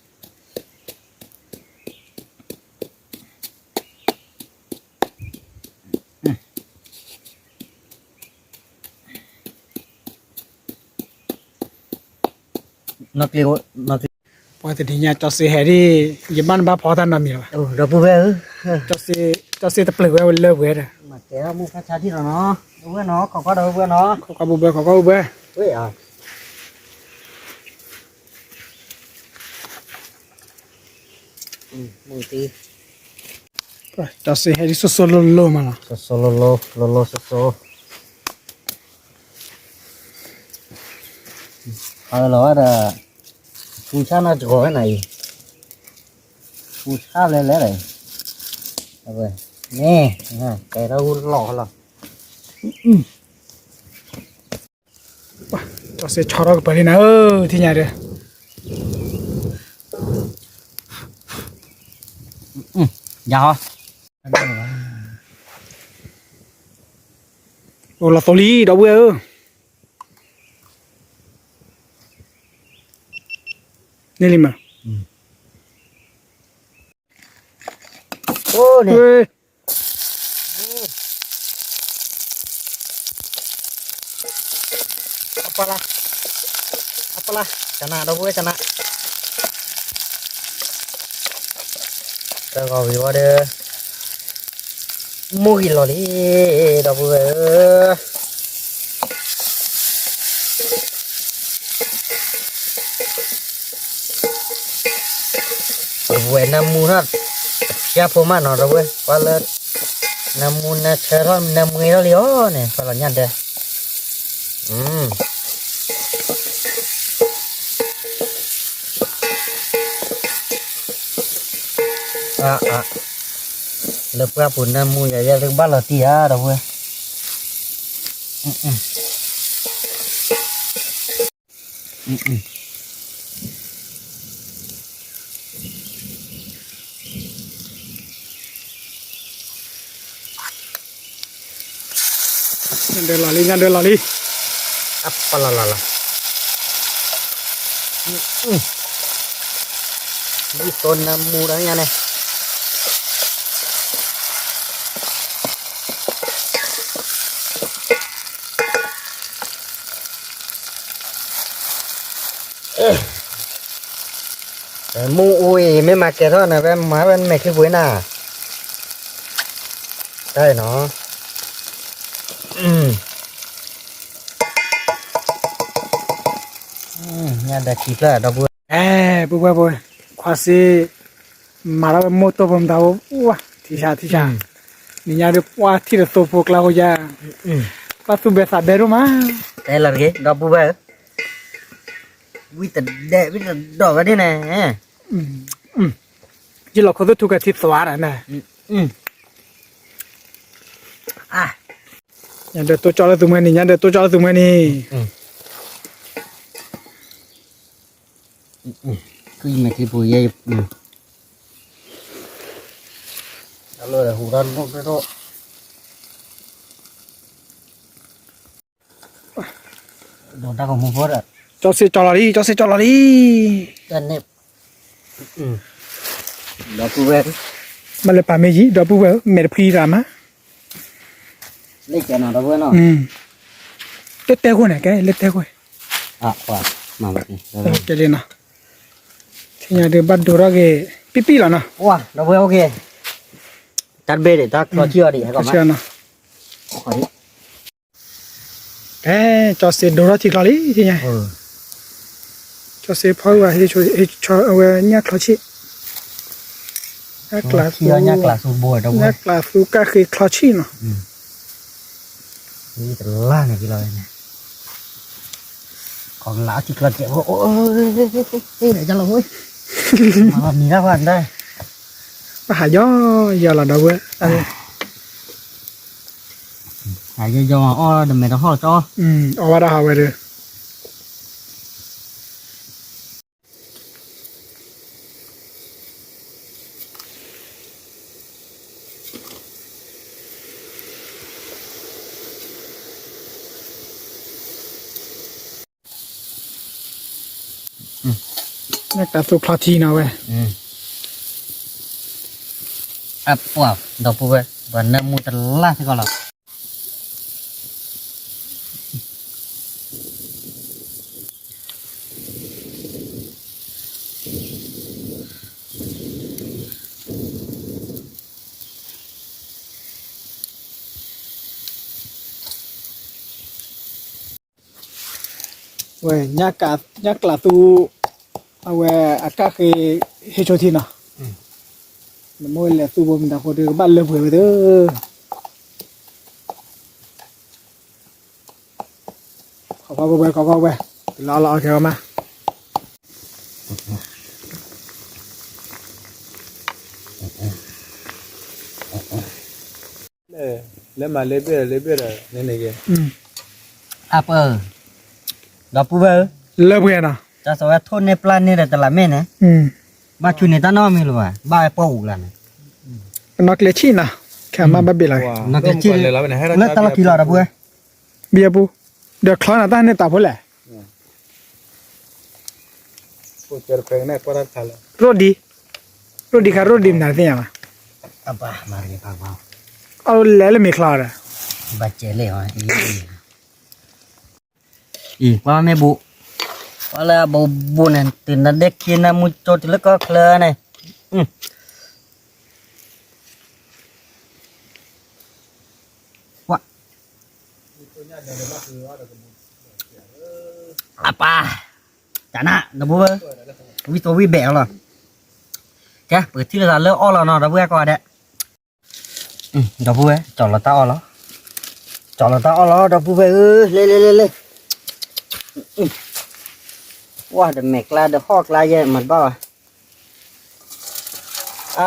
ၢ် နီၢ်ကျ့ နီၢ်ကျ့ ပှၤတနံၤညါ ကၠီစ့ဟဲဒ် ယဘၣ်နဘၣ်ဖီတၢ်နီတမံၤလီၤဘၣ်. ဒီပုၢ်ဝဲၢ်ဧၢ, ကၠီစ့တပျုာ်ဝဲလၢပှဲၤဒီး မၤကဲထီၣ်မူဖးဆါထံၣ်လီၤနီၤ, ဒီပုၢ်ဝဲၢ်နီၤ, ခိးကွၢ်ဒီပုၢ်ဝဲၢ်နီၤ, ခိးကွၢ်ပုၢ်ဝဲၢ် ခိးကွၢ်ပုၢ်ဝဲၢ်, ဝဲဧါ ကၠီစ့ဟဲဒ်စိၢ်စိၢ်လိၣ်လိၣ်မးလီၤ, စိၢ်စိၢ်လိၣ်လိၣ် လိၣ်လိၣ်စိၢ်စိၢ်, ဟးလီၤဝဲဒီး ဆူဆၣ်နီၢ်ကီၤဝဲနၤအံၤ, ဆူဆၣ်လဲၤလဲၤဒီး, န့ၣ်, ကဲထီၣ်ဝူလီၢ်လီၤ, ကၠီစ့ဆီထီၣ်ကပၤလံနၤဧၢ, ထံၣ်ညါဒီး, ယၤဟီ, အိၣ်လီၤသိလံ ဒီပုၢ်ဝဲၢ်ဧၢ, န့ၣ်လံမး, အိၣ်န့ၣ် အပလၢ်, အပလၢ်, ကနၣ် ဒီပုၢ်ဝဲၢ် ကနၣ်, တဂီၤဝံၤဝဲဒီး မိၢ်ဂံၢ်လီၤလံ ဒီပုၢ်ဝဲၢ်ဧၢ, ဝဲနၢမူထီၣ် တဖျၢၣ်ဖိမးနီၤ ဒီပုၢ်ဝဲၢ် ကွၢ်လၢ နၢမူနၢဆၢထီၣ် နၢမူထီၣ်လံအီၤန့ၣ် ကွၢ်လီၤညၣ်ဒၢ လၢပှၢ်ပူၤနၢမူယၤ ယဲဒၣ်ကဘၣ်လီၤတံၢ်ဧါ ဒီပုၢ်ဝဲၢ်, ညၣ်ဒၢလီၤလံ ညၣ်ဒၢလီၤလံ, အပလီၤလီၤလီၤ, ယတိၢ်နၢမူဒီးညါန့ၣ် မူအူအံၤ မ့ၢ်မၤကဲထီၣ်န့ၣ် ဖဲမၤဝဲမဲာ်ချံပူၤနၤ, တၢ်အံၤနီၤ, ညၣ်ဒၢခံဖျၢၣ်ဒီပုၢ်ဝဲၢ်, အဲ ပုၢ်ဝဲၢ်ဖိ, ခွါစ့ မၤထီၣ်ဝဲမိၢ်တိၢ်ဖိမတၤဖိ, ဝါ ထံဆါ ထံဆါ, နံၤညါဒုးပှၢ်ထံၣ်တသိဖိကျါဃိယါ, ဘၣ်သူၣ်ဘဲသးဘဲဒိၣ်မး, တဲလီၤတဂ့ၤ ဒီပုၢ်ဝဲၢ်ဧၢ, ဝံတဒဲး ဝံတဒိးဝဲဒ်န့ၣ်, ယလီၤခိၣ်သူၣ်ထူကထံသွါတၢ်န့ၣ်, ညၣ်ဒၢတိၢ်ကၠီလၢသူမှဲန့ၣ် ညၣ်ဒၢတိၢ်ကၠီလၢသူမှဲန့ၣ် ကမဲာ်ချံပူၤယဲ အလီၢ်ဟူထီၣ်ဒိၣ်ဒိၣ်ဒိၣ်, ဒီးတၢ်ကမူဖိဒီး, ကၠီစ့ကၠီလီၤလံ ကၠီစ့ကၠီလီၤလံ, ဒီပုၢ်ဝဲၢ်, ဘၣ်လၢပာ်မ့ၢ်ယံၤ ဒီပုၢ်ဝဲၢ်ဧၢ မဲာ်တဖှံရၤမး, လၢတဲတဲဃိန့ၣ် ကဲလၢတဲဃိ, ကဲလံနီၤ, ထံၣ်ညါဒုးဘၣ်ဒိးထီၣ်က့ၤ ပံၣ်ပံၣ်လီၤနီၤ, တၢ်တဘ့ၣ်ဒံး တၢ်ချီဆံၣ်အီၤဒံး ဟဲကီးမး, ကဲ ကၠီစ့ဒိးထီၣ်ထံချီလံ ထံၣ်ညါ, ကၠီစ့ဖီဝဲ ဟဲဝဲညၣ်ချီဆံၣ်, ညၣ်ကျးသူ ညၣ်ကျးသူကၣ်ဃ့ချီဆံၣ်နီၤ, တလါန့ၣ်ကလီၤန့ၣ်, ကလါထံချီစဲးဖိ, မၤလီၤမံၤတၢ်ဖးဒၣ်, ပဟးယီယီလီၤဒီးဝဲ, ဟးယီယီအီၣ်ဒီးမဲာ်တဟီၣ်ကၠီ, အီၣ်ဝဲဒၣ်ဟးဝဲဒီး ညၣ်ကျးသူဖျီထံနီၤဝဲ, အပှၤ ဒီပုၢ်ဝဲၢ် ပှၤနၢမူတလၢ်စ့ၢ်ကီးလီၤ. ဝဲ ညၣ်ကျးသူ အဝဲအကၣ်ဃ့ ဟ့ၣ်ဆိထံနီၤ, နမိၢ်လဲၤသူဘိမတၤဃိဒီး ကဘၣ်လၢပှဲၤဝဲသ့ၣ်, ခီခီဝဲ ခီခီဝဲ, တလီၤလီၤ အီၣ်ခဲအီၤမး လၢမၤလၢဘ့ၣ်ဒီး လၢဘ့ၣ်ဒီး န့ၣ်န့ၣ်က့, အပၢၢ်, ဒီပုၢ်ဝဲၢ်ဧၢ, လၢပှဲၤနီၤ, တၢ်စီၤဝဲထိၣ်န့ၢ်ပျၢ်န့ၢ်ဒီးတလးမဲၣ်န့ၣ်, ဘၣ်ဆူန့ၣ်တၢ်နီတမံၤလၢၤဘၣ်, ဘၣ်ဝဲပှၢ်အူလၢ်န့ၣ်, နီၢ်ကျဲဆံၣ်နီၤ, ခဲမးဘၣ်ဘ့ၣ်လီၤ, နီၢ်ကျဲဆံၣ်, လၢတၢ်လီၢ်ခံလီၤ ဒီပုၢ်ဝဲၢ်, ဘံယပူ, ဒီးချီနၤတၢ်န့ၢ်တၢ်ဖိလဲၣ် ရိၣ်ဒံ, ရိၣ်ဒံခါ ရိၣ်ဒံမနုၤသ့ၣ်ညါဘၣ်, အလဲၤလၢမ့ၤချီဒီး, အံၤ ကွၢ်မ့ၢ်ဘူး, ကွၢ်လၢအဘူးဘူးန့ၣ် တုၤနဒဲခံနၢမူကၠိတုၤလၢကီၢ်ချၢန့ၣ်, ကွၢ် အပၢ်, တၢ်နး ဒီပုၢ်ဝဲၢ်, ဝံသဝံဘဲးအီၤလီၤ, ကဲ ပကထံၣ်လိာ်သးလၢအီၣ်လီၤနီၤ ဒီပုၢ်ဝဲၢ်ကိးဂၤဒဲး, ဒီပုၢ်ဝဲၢ် ကၠီလီၤတၢ်အီၣ်လီၤ, ကၠီလီၤတၢ်အီၣ်လီၤ ဒီပုၢ်ဝဲၢ်ဧၢ, လ့လ့လ့လ့, ဝဲဒီးမဲာ်ကျါဒီးဟီၣ်ကျါယဲၢ်မၤတဘၣ်ဘၣ်, အ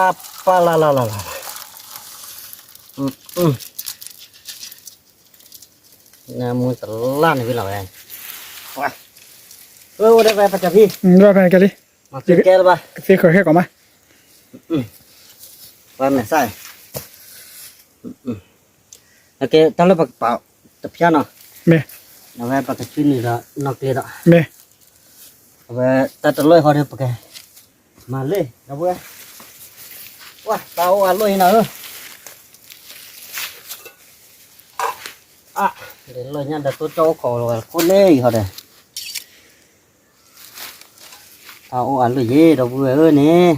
ပၢ်လၢ်လၢ်လၢ်လၢ်, နၢမူတလၢ်န့ၣ်ဝံၤလီၤဝဲ, အိၣ်ဒၣ်ဖဲပကဖံ, ကဲလၢၤဘၣ်, ကသ့ဃၢၤဟဲကီးမး, ဝဲမဲာ်ဆၣ်, တၢ်လၢပကပာ်တဖျါနီၤ, မ့ၢ်, အဝဲပကဆူနုာ်ဒီးနီၢ်ကျဲဒီး, မ့ၢ်, အဝဲတၢ်တလီၢ်အံၤဃီဒီးပက, မၤလ့ၣ် ဒီပုၢ်ဝဲၢ်, ဝဲ တၢ်အိၣ်အလီၢ်အံၤနီၤဧၢ, အါ, လီၢ်ညါဒီးတိကၠီအိၣ်ခိးလီၤဝဲခိၣ်န့ၣ်အံၤဃီဒီး, တၢ်အိၣ်အလီၢ်ယဲ ဒီပုၢ်ဝဲၢ်ဧၢန့ၣ်,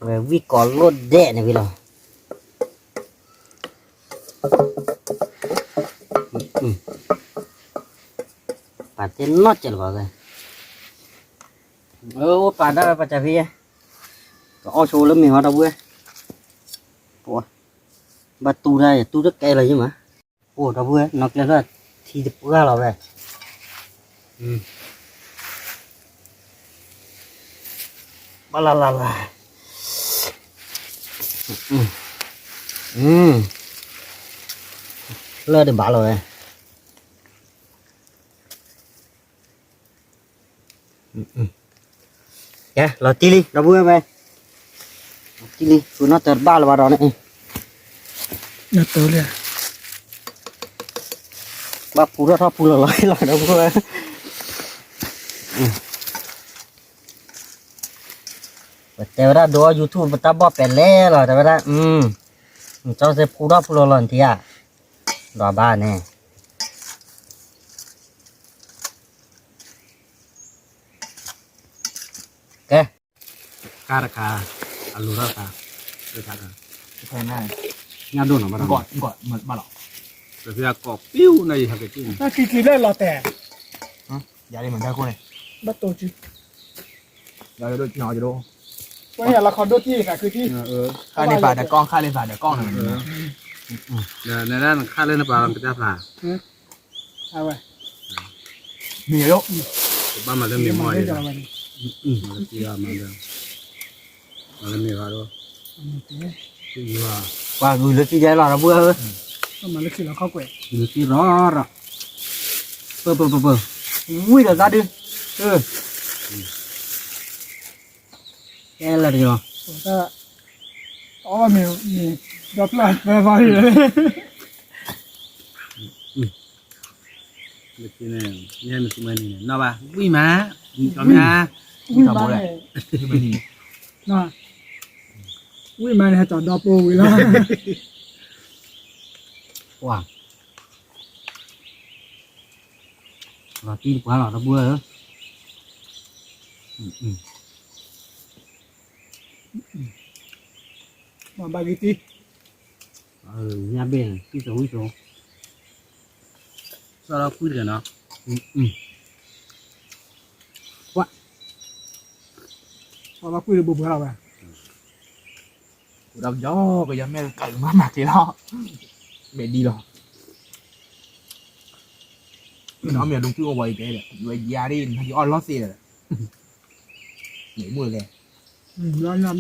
ဝဲဝံၣ်ကိးလိၣ်ဒဲးန့ၣ်ဝံၤလီၤ, ပာ်တ့ၢ်နီၢ်စဲးလၢၤဘၣ်ဝဲ, အိၣ်ပာ်ဒၣ်ဝဲပှၤစၢ်ဖံ, ကအီၣ်ဆိလၢမ့ၤဟီ ဒီပုၢ်ဝဲၢ်, ဘၣ်တူၢ်တၢ် တူၢ်တကဲလီၤယံမး, အိၣ် ဒီပုၢ်ဝဲၢ် နီၢ်ကျဲလၢထံတပှၢ်လီၤဝဲ, ဘၣ်လၢ်လၢ်လၢ်, လၢၢ်တဘၣ်လီၤဝဲ, ကဲ လီၤတံၢ်လံ ဒီပုၢ်ဝဲၢ်, လီၤတံၢ်လံ ဃုနီၢ်တၢၤတဘၣ်လၢၤဘၣ်ဒီးန့ၣ်, ဘၣ်ဖူထီၣ်ထီၣ်ဖူလီၤလီၤလီၤ ဒီပုၢ်ဝဲၢ်, ပတဲဝဲဒၣ်ဒိးအီၣ် YouTube ပတၢ်ဘီၣ်ပဲာ်လဲၣ်လီၤ တဲဝဲဒၣ်, ကၠီစ့ဖူထီၣ်ဖူလီၤလီၤနထံၣ်ဧါ, ဒီးဘၣ်န့ၣ် ကဲ, ကါတခါ, အလိၤထီၣ်တခါ, တခါ, ညၣ်ဒိၣ်နီၤ ဘၣ်ဒီး, ဘၣ်လီၤ, တဖျါကိးပျူၤန့ၣ် ယဟဲက့ၤက့ၤန့ၣ်, က့ၤက့ၤလၢလီၤတဲာ်, ယၤလံမ့ၢ်တၢ်ခိၣ်န့ၣ်, ဘၣ်တိၢ်စု, ယၤဒိၣ်, ယဒိၣ်, ဝဲလီၤခီဒိၣ်တံၢ်သးခုတံၢ်, ခါလၢပာ်ဒီးကီၢ် ခါလၢပာ်ဒီးကီၢ်န့ၣ်, နခါလၢနပာ်လီၤကတၢၢ်ဖျါ အဝဲ, မ့ၢ်ယိၣ်, ဘၣ်မၤလၢမ့ၢ်မီၢ်အံၤ, မၤလၢမ့ၢ်ဘၣ်ဒီး, ပှၤဂုာ်လၢသံယဲလီၤ ဒီပုၢ်ဝဲၢ်ဧၢ, ဂုာ်သံရီရီ, ပၢၢ်ပၢၢ်ပၢၢ်ပၢၢ်, ဝံၤဒီးသးဒု, ကဲလၢတက့ၤလီၤ, အီၣ်မ့ၤ, မ့ၤ, ဒီဖျၢၣ်သၢသီလံ, န့ၣ် မ့ၢ်မ့ၢ်န့ၣ် နီၢ်ဘၣ် ဝံၣ်မး ကီမ့ၢ် ဝံၣ်မးန့ၣ် ဝံၣ်မးန့ၣ် ဟဲတီၤဒီပိဝံၤလီၤ ပှၤ လီၤတံၢ်တပှၢ်လီၤ တဘှၢၣ်ဧၢ မၤဘၣ်ဂ့ၤတံၢ် ညၣ်ဘ့ၣ် ဝံၣ်စိဝံၣ်စိ စီၣ်လီၤကွံာ်တဂၤနီၤ ပှၤ စီၣ်လီၤကွံာ်တဘိဘှၢလီၤဝဲ ဒီးကယီကယီ မ့ၢ်ကမၤမၤက့ၤလီၤ မ့ၢ်ဒ်လီၤ မ့ၢ်ဒုးကုၢ်အိၣ်ဝဲအံၤတဲဒီး ဝဲယါဒ် နဟဲအီၣ်လီၤသ့ဒီး မ့ၢ်မုၢ်လဲၣ် ဘျီညါ ဘျီညါ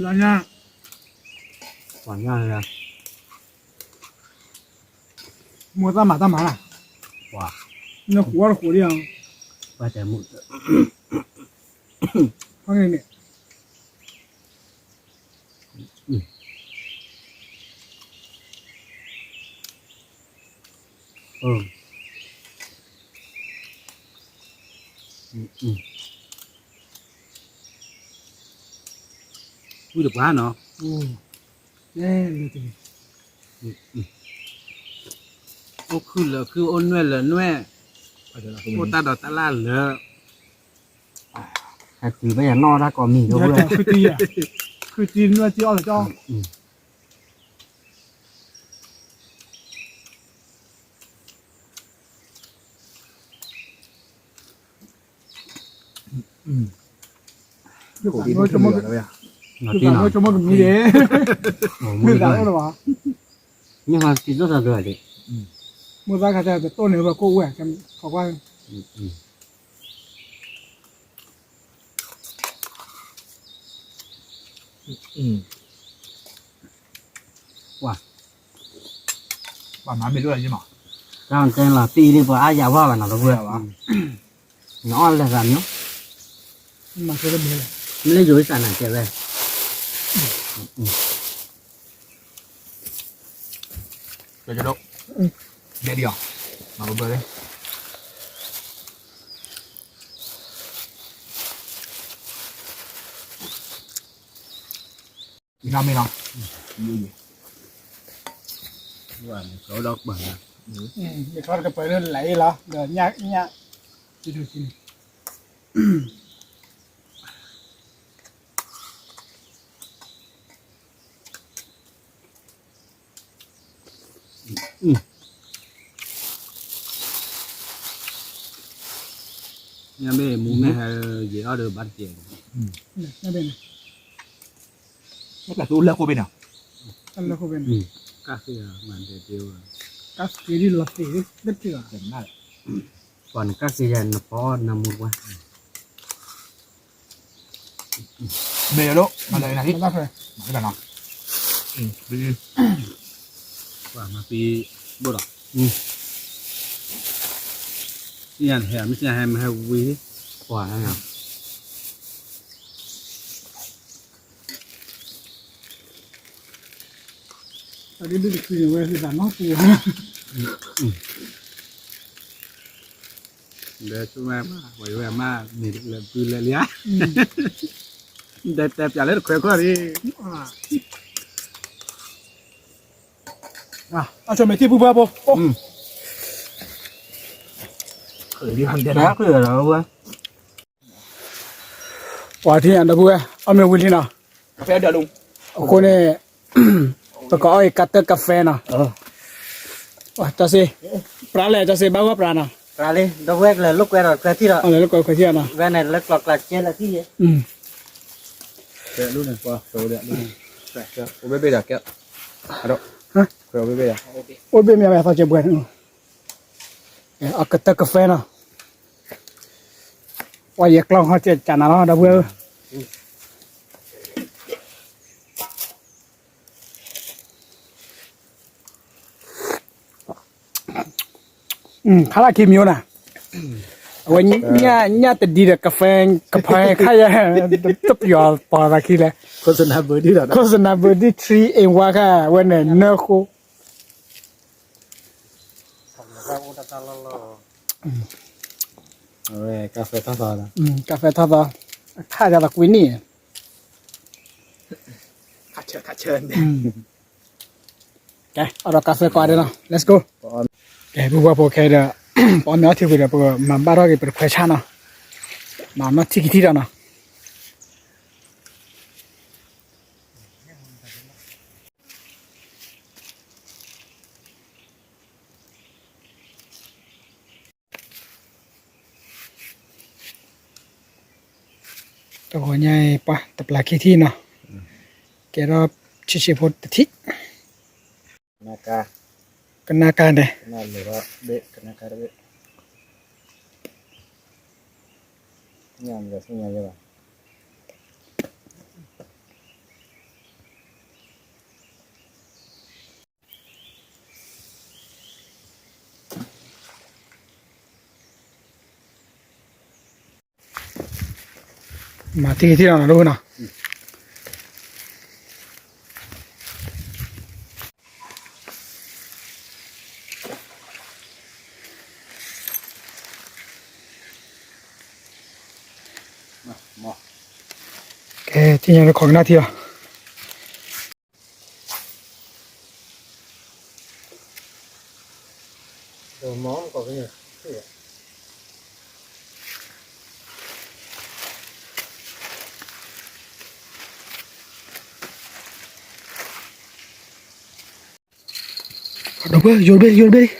ပှၤညါလၢ မိၢ်တၢ်မၤတၢ်မၤလၢ ပှၤ နဃိတဃိဒ်အံၤ ပှၤတဲမုၢ် ဖဲန့ၣ်န့ၣ် ဝံၣ်တပှၢ်နီၤ အိၣ်ခုၣ်လၢာ်ခုၣ် အိၣ်နွဲၣ်လၢာ်နွဲၣ် အိၣ်တၢ်ဒိးတၢ်လၢ်လၢာ် ဟဲတုၤဘၣ်ယၤနီၢ်တၢ်ကိးမံၤဒီး ခုတံၢ် ခုတံၢ်နွဲၣ်တံၢ်အီၣ်လၢာ်ကၠီ ယဆိကမိၣ်ကမံၤဒဲး ယသးအိၣ်လၢၤဘၣ် မ့ၢ်ဟဲက့ၤဒိၣ်တၢ်ဒိးဒံး မိၢ်သးခါတၢ်တတိၢ်န့ၣ် ဘၣ်ကိၣ်ဝဲ ထီၣ်ကွၢ် ပှၤ ပှၤမၤမ့ၢ်ဒိၣ်လၢယမး တၢ်တဲလီၤတံၢ်လံ ပှၤအါယၤဝါဘၣ်နီၤ တဝဲ နအီၣ်လဲၤသးမ့ၢ် မ့ၢ်လၢယိၤစၢ်နၤတဲဝဲ ကဲကဲဒိၣ် ဒဲဒံးအီၤ မၤကဘၢလံ နီၢ်မ့ၢ်နီၤ ယထီၣ်တကပၤလၢလဲၤလီၤ ဒီးညၣ်ညၣ် ညၣ်ဘ့ၣ်မူမ့ၢ်ဟဲယဲၤအီၣ်ဒီးဘၣ်တကဲး ညၣ်ဘ့ၣ်န့ၣ် တၢ်လၢခိၣ်ဘ့ၣ်နီၤ တၢ်လၢခိၣ်ဘ့ၣ်နီၤ ကၣ်သ့ၣ်မၤဒဲးဒ့ဝဲ ကၣ်သ့ၣ်ဒ်လီၤသ့ၣ်လၢတၢ် ပှၤနကၣ်သ့ၣ်ယၤနပီနမူတပှၢ် မ့ၢ်ယဒိၣ် မၤလၢနၤဟံၣ် မၤလၢနၤ ပှၤမၤပံဘိၣ်ဒီး စံၣ်ညါဟဲ မ့ၢ်စံၣ်ညါဟဲ မ့ၢ်ဟဲဝံၤ ပှၤ အဒိဒိၣ်တချုးန့ၣ်ဝဲသ့ၣ်သးနီၢ်ပူၤ ဒီးသူဝဲမး ဝဲဝဲမး မ့ၢ်လဲၤဘုလဲၤလံဧါ ဒီးတဲပၠးလၢတခွဲးခီၣ်လံ အဆိမဲာ်ထံၣ်ပူၤပှၤဖိ ပှၤထံၣ်ညါဒီပုၢ်ဝဲၢ် အီၣ်မ့ၢ်ဝံၤလံနီၤ အဃိန့ၣ် ပကအီၣ်အံၤကါတၢၢ်ကဖဲနီၤ ကၠီစ့ ပြးလဲၣ် ကၠီစ့ ဘၣ်ဂီၢ်ပြးနီၤ ပြးလံ ဒီပုၢ်ဝဲၢ်ကလဲၤလိာ်ကွဲဒီးခွဲးထံၣ်ဒီး လဲၤလိာ်ကွဲခွဲးထံၣ်နီၤ ဝဲန့ၣ်လၢကျီကျါကဲလၢထံၣ်ယဲ အိၣ်ဘ့ၣ်ဘ့ၣ်ဒီးကဲ အိၣ်ဘ့ၣ်မ့ၢ်ဝဲသီကဲပှဲၤ အကတၢၢ်ကဖဲနီၤ ပှၤယဲကျီၢ်ဟီၣ်ကၠးနၤလီၤ ဒီပုၢ်ဝဲၢ်ဧၢ ခါလၢခံမံၤအိၣ်နၤ အဝဲညၣ်တဒံဒီးကဖဲ ကဖဲခါယဲ တပျီၤပီၤသးခံလဲၣ် ခိၣ်စနၢဘၢဒံ three in one ခါ ဝဲန့ၣ်နၢဃိ တၢ်လၢ အဝဲ ကါဖဲထီၣ်သီ, ကါဖဲထီၣ်သီ, အခါကသကွံနံၣ်, ခါဆၢ, ခါဆၢ, ကဲ အီၣ်ဒီးကါဖဲကွၢ်ဒဲးနီၤ, let's go. ကဲ ပပှၤဖိခဲဒီး ပအီၣ်မ့ၤအီထံကွံာ်ဒီး ပမၤဘၣ်ထီၣ်က့ၤ ပတခွဲးဆၣ်နီၤ, မၤနီၢ်ထံၣ်ကထံၣ်ဒီးနီၤ. တဂီၤညါအံၤ ပှၤတပျၢ်ခံထံၣ်နီၤ, ကဲထီၣ်ဆံးဆံးဖိတထံၣ်, ကနၣ်ကါဒဲး, ကနၣ်ကါတဘ့ၣ်, မၤထံၣ်ထံၣ်လီၤနီၤ, ကဲ ထံၣ်ညါလၢခိးကနၣ်ထံလီၤ. ဒီပုၢ်ဝဲၢ် ယိာ်တဘ့ၣ် ယိာ်တဘ့ၣ်လံ.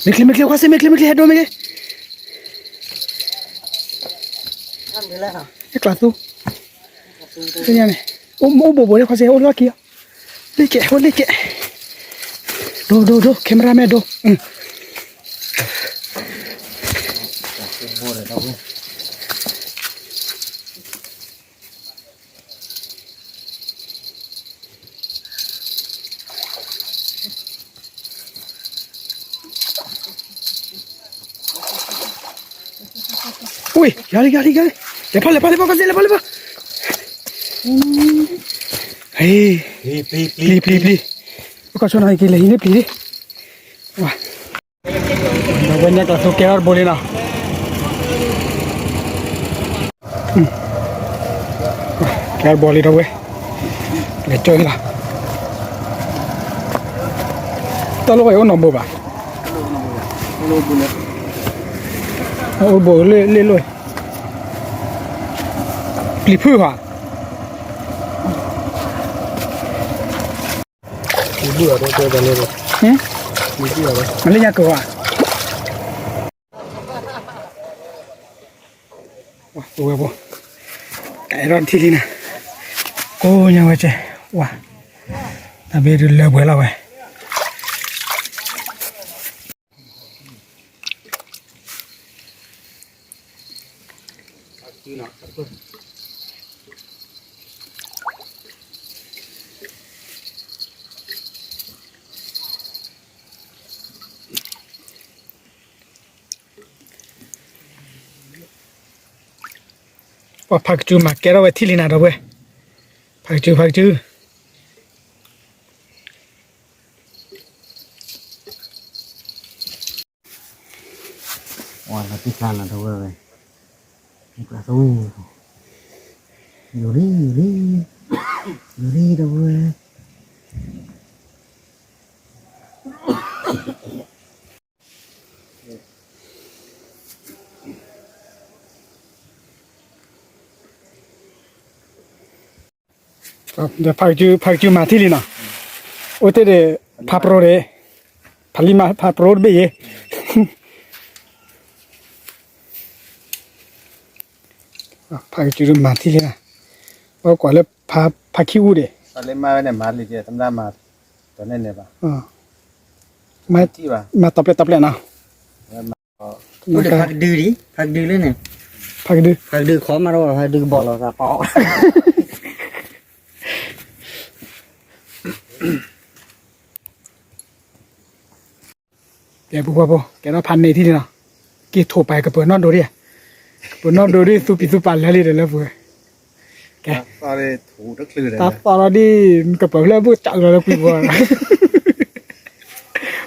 မ့ၢ်ချ့ မ့ၢ်ချ့ ခွါစ့ၢ် မ့ၢ်ချ့ မ့ၢ်ချ့ ဟဲဒိမ့ၢ်ဂ့ၤ. ဟဲကျးသူ, သ့ၣ်ညါန့ၣ်, အိၣ်ဘိးဘိးလၢခွါစ့ၢ် အိၣ်လီၢ်ခံအီၤ, လ့ၣ်ကဲး အိၣ်လ့ၣ်ကဲး, ဒိ ဒိ ဒိ camera man ဒိ. အိၣ် ယၤလံ ယၤလံ ယၤလံ, လဲၤဖီ လဲၤဖီ လဲၤဖီ လဲၤဖီ, ဟ့ၣ်, ပျံၤ ပျံၤ ပျံၤ, ပကီၢ်ဆိနီၤ ယကလဲၤဟံးန့ၢ်ပျံၤလံ, ဝဲ ဒီပုၢ်ဝဲၢ် ညၣ်ကျးသူကဲထီၣ်တဘိလံနီၤ, ကဲထီၣ်တဘိလံ ဒီပုၢ်ဝဲၢ်, လဲၤကၠီလံလီၤ, တၢ်လီၢ်ဝဲအိၣ်နီတဘိဘၣ်, အိၣ်တဘိလၢလ့ၣ်လိၣ်, ပျံၤဖုၣ်ဧါ. မ့ၢ်လၢညါကဝၤ, ဝဲဖိ, ကဲထီၣ်ထံၣ်လံနၤ, ကိးညါဝဲကဲ, ဝါ, တၢ်ဘ့ၣ်ဒုးလၢပှဲၤလီၤဝဲ. ပှၤ ဖးကစုမၤကဲထီၣ်ဝဲထံၣ်လံနၤ ဒီပုၢ်ဝဲၢ်, ဖးကစု ဖးကစု. ဝါ လီၤတံၢ်ခါလီၤ ဒီပုၢ်ဝဲၢ်, ယိၤလံ ယိၤလံ ယိၤလံ ဒီပုၢ်ဝဲၢ်. ဒီးဖးကစု ဖးကစုမၤထံၣ်လံနီၤ, အိၣ်တ့ၢ်ဒီး ဖးပရိဒၣ်, ဖးလံမၤ ဖးပရိတဘ့ၣ်ယဲ, ဖးကစုမၤထံၣ်လံနီၤ, အိၣ်ကွၢ်လၢ ဖးခံအူဒၣ်, မၤတီၤပျဲၢ်တီၤပျဲၢ်နီၤ, ဖးကဒုလံ ဖးကဒုလၢန့ၣ်, ဖးကဒု ဖးကဒု ခီမးထီၣ်ဖးဒုကဘီၣ်လီၤသးပီ, ကဲ ပူၤဖိ ကဲထီၣ်ဖးန့ၢ်ထံၣ်လံနီၤ, က့ၤထိးပာ်ကပၢၤနီၣ်ဒိဒံး, ပၢၤနီၣ်ဒိဒံး သူပံၤသူပာ်လၢာ်လံဒီးလၢပှဲၤ, ကဲ, တၢ်သီၣ်ဒီး ကပၢၤဖျၢၣ်ဘၣ်ကးလီၤလၢကွံာ်ဘီ,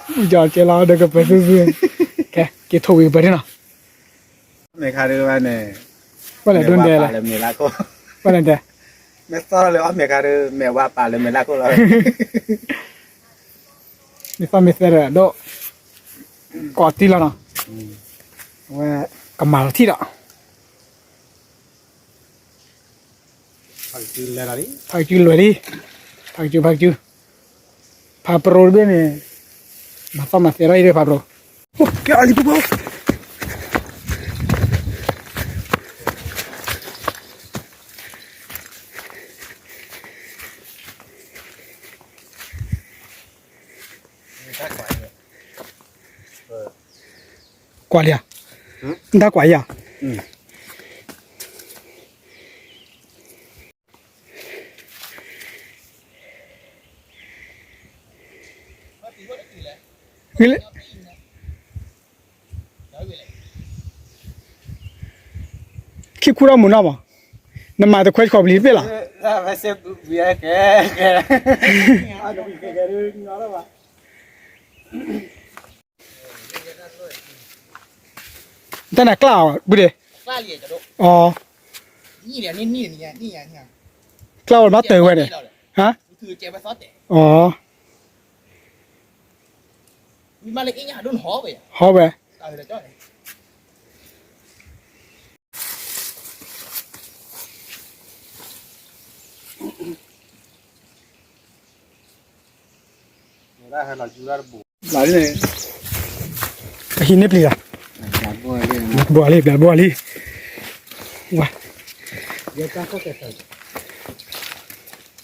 ယီၤကဲလီၤဒီးကပၢၤသူသူ, ကဲ က့ၤထိးဝံၤကပၢၤန့ၣ်လီၤ, မဲာ်ခါဒုးဘၣ်န့ၣ်, ဝဲလဲၣ်ဒိၣ်ဒဲးလဲၣ်, ဝဲလဲၣ်ဒဲး, မဲာ်သီၣ်လၢအီၣ်မဲာ်ခါဒုး မဲာ်ဝါပာ်လၢမဲာ်လၢ်ခိၣ်လီၤ, မ့ၢ်သီၣ်မ့ၢ်သဲဒီးဒိၣ်, ကိးတံၢ်လီၤနီၤ, အဝဲ, ကမၤလီၤထံၣ်ဒီး ဖးကစုလဲၤလီၤလံ, ဖးကစုလဲၤလံ, ဖးကစု ဖးကစု, ဖးပရိတဘ့ၣ်န့ၣ်, မၤသီၣ်မၤသဲထီၣ်အံၤဒီးဖးပရိ, ကဲအီၤလံပူၤပူၤ, ကွၢ်လံဧါ, နတၢ်ကွၢ်ယၤ ခံခူၣ်ထီၣ်မုၢ်နီၢ်မး, နမၤတခွဲခီပလံၤတဘ့ၣ်လီၤ, တၢ်နၤကျၢ်အီၤဘုဒဲး, အီၤ, ကျၢ်အီၤမၤတၢ်ဝဲန့ၣ်, အီၤ, ဟီဝဲ အဟံးန့ၢ်ပျံၤလီၤ, ဘှီ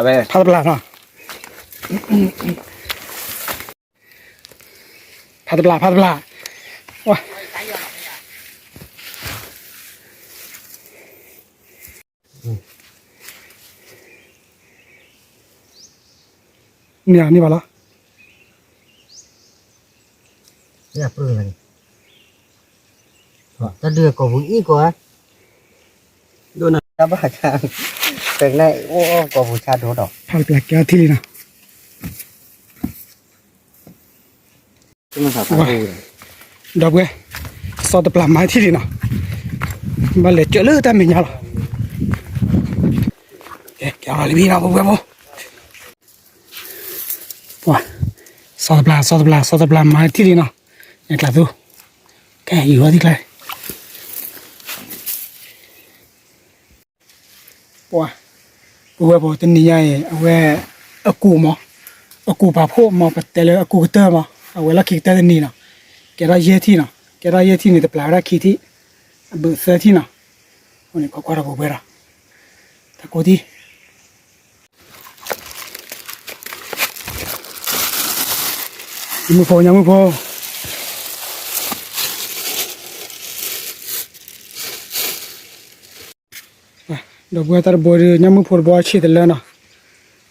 လံ ဘှီလံ, ဝါ, ဖးတပျၢ်ဝဲ ဖးတပျၢ်နီၤ, ဖးတပျၢ် ဖးတပျၢ်, ဝါ, န့ၢ်န့ၢ်ဘၣ်လီၤ, တၢ်ဒုးကိာ်ပူၤအံၤကိာ်ဧါ, ဒိၣ်နၤတၢ်ဘၣ်, အိၣ်ကိာ်ပူၤဆါဒိၣ်ဒီး ဖးတပျၢ်ကဲထံၣ်လံနီၤ, ဒီပုၢ်ဝဲၢ်, စီၤတပျၢ်မၤထံၣ်လံနီၤ, ဘၣ်လဲၤကၢးလၢတၢ်မဲာ်ညါလီၤ, ကဲလီၤလံမံနီၤ ပုၢ်ဝဲၢ်ဖိ, ပှၤ, စီၤတပျၢ် စီၤတပျၢ် စီၤတပျၢ်မၤထံၣ်လံနီၤ, နဲကျးသူ, ကဲယူၤဝဲသံကျါ ပှၤ, ပုၢ်ဝဲၢ်ဖိ တနံၤညါအံၤ အဝဲ, အကူၣ်မး, အကူၣ်ပာ်ဖှိၣ်မး ပတဲလၢအကူၣ်ကတၢၢ်မး အဝဲလီၢ်ခံကတၢၢ်တနံၤနီၤ, ကဲထီၣ်ယဲၢ်ထံၣ်နီၤ ကဲထီၣ်ယဲၢ်ထံၣ်န့ၣ် တပျၢ်ဝဲဒၣ်ခံထံၣ်, အဘုးသၢထံၣ်နီၤ, အဃိန့ၣ်ကွၢ်ကွၢ်ဒီးပဝဲဒၣ်, တၢ်ကိၢ်ထံၣ် ညၣ်မုၢ်ဖိ ညၣ်မုၢ်ဖိ, ဒီပုၢ်ဝဲၢ် တၢ်တဘိဒီး ညၣ်မုၢ်ဖိတဘိဆံးတလၢနီၤ,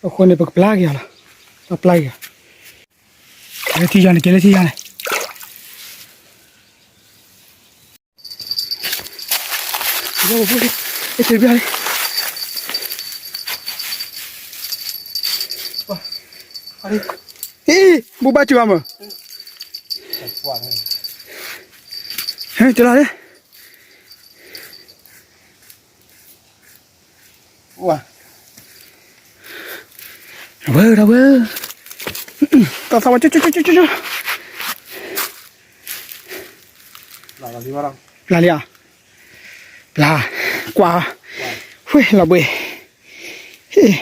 အဃိန့ၣ် ပကပျၢ်က့ၤအီၤလီၤ, ပျၢ်က့ၤအီၤ, ကဲလၢထံယါန့ၣ် ကဲလၢထံယါန့ၣ် ဟ့ၣ် ဘူဘၣ်စၢၤအီၤမး, ဟဲ ကလီၤလံ, ဝဲ ဝဲ တၢ်သးဝဲ ကၠိ ကၠိ ကၠိ ကၠိ လၢလံဧါ, ပျၢ်, ကွၢ်, ဝ့ၢ် လီၤဘှံး, ဟ့ၣ်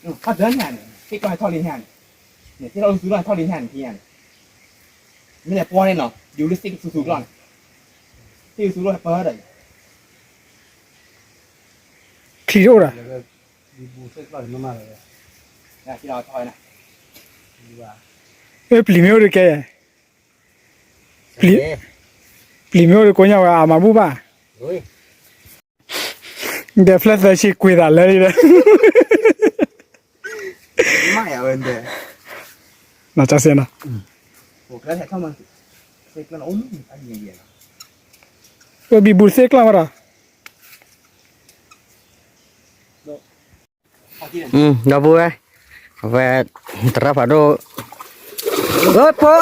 ဟဲဒၢန့ၣ်န့ၣ် သ့ၣ်ကျီၢ်ဟဲထီၣ်လံဟဲန့ၣ်, န့ၣ် သ့ၣ်ကျီၢ်လူသူလီၢ်ဟဲထီၣ်လံဟဲန့ၣ် ထံၣ်ညါန့ၣ်, မ့ၢ်လဲၤပီန့ၣ်နီၤ ယူၤလၢသ့ၣ်ကသူသူကျီၢ်န့ၣ်, သ့ၣ်ကသူလီၢ်ဟဲပၢဒီး ချံတအိၣ်ဒီး, ပျံၤမ့ၢ်အိၣ်ဒီးကဲယဲၢ်, ပျံၤမ့ၢ်အိၣ်ဒီးကိးညါဝဲအမၤဘူၣ်ဘၣ်, ဒီးဖျၢၣ်သၢဆံကွံာ်သးလၢလံဒီး, မ့ၢ်ဝဲ, နီၢ်ကစ့နီၤ, ဝဲဘံဘူသ့ၣ်ကျီၢ်ဝဲဒီး ဒီပုၢ်ဝဲၢ်, အဝဲ သရၣ်ဖးဒိၣ်, အၢ ဖိ,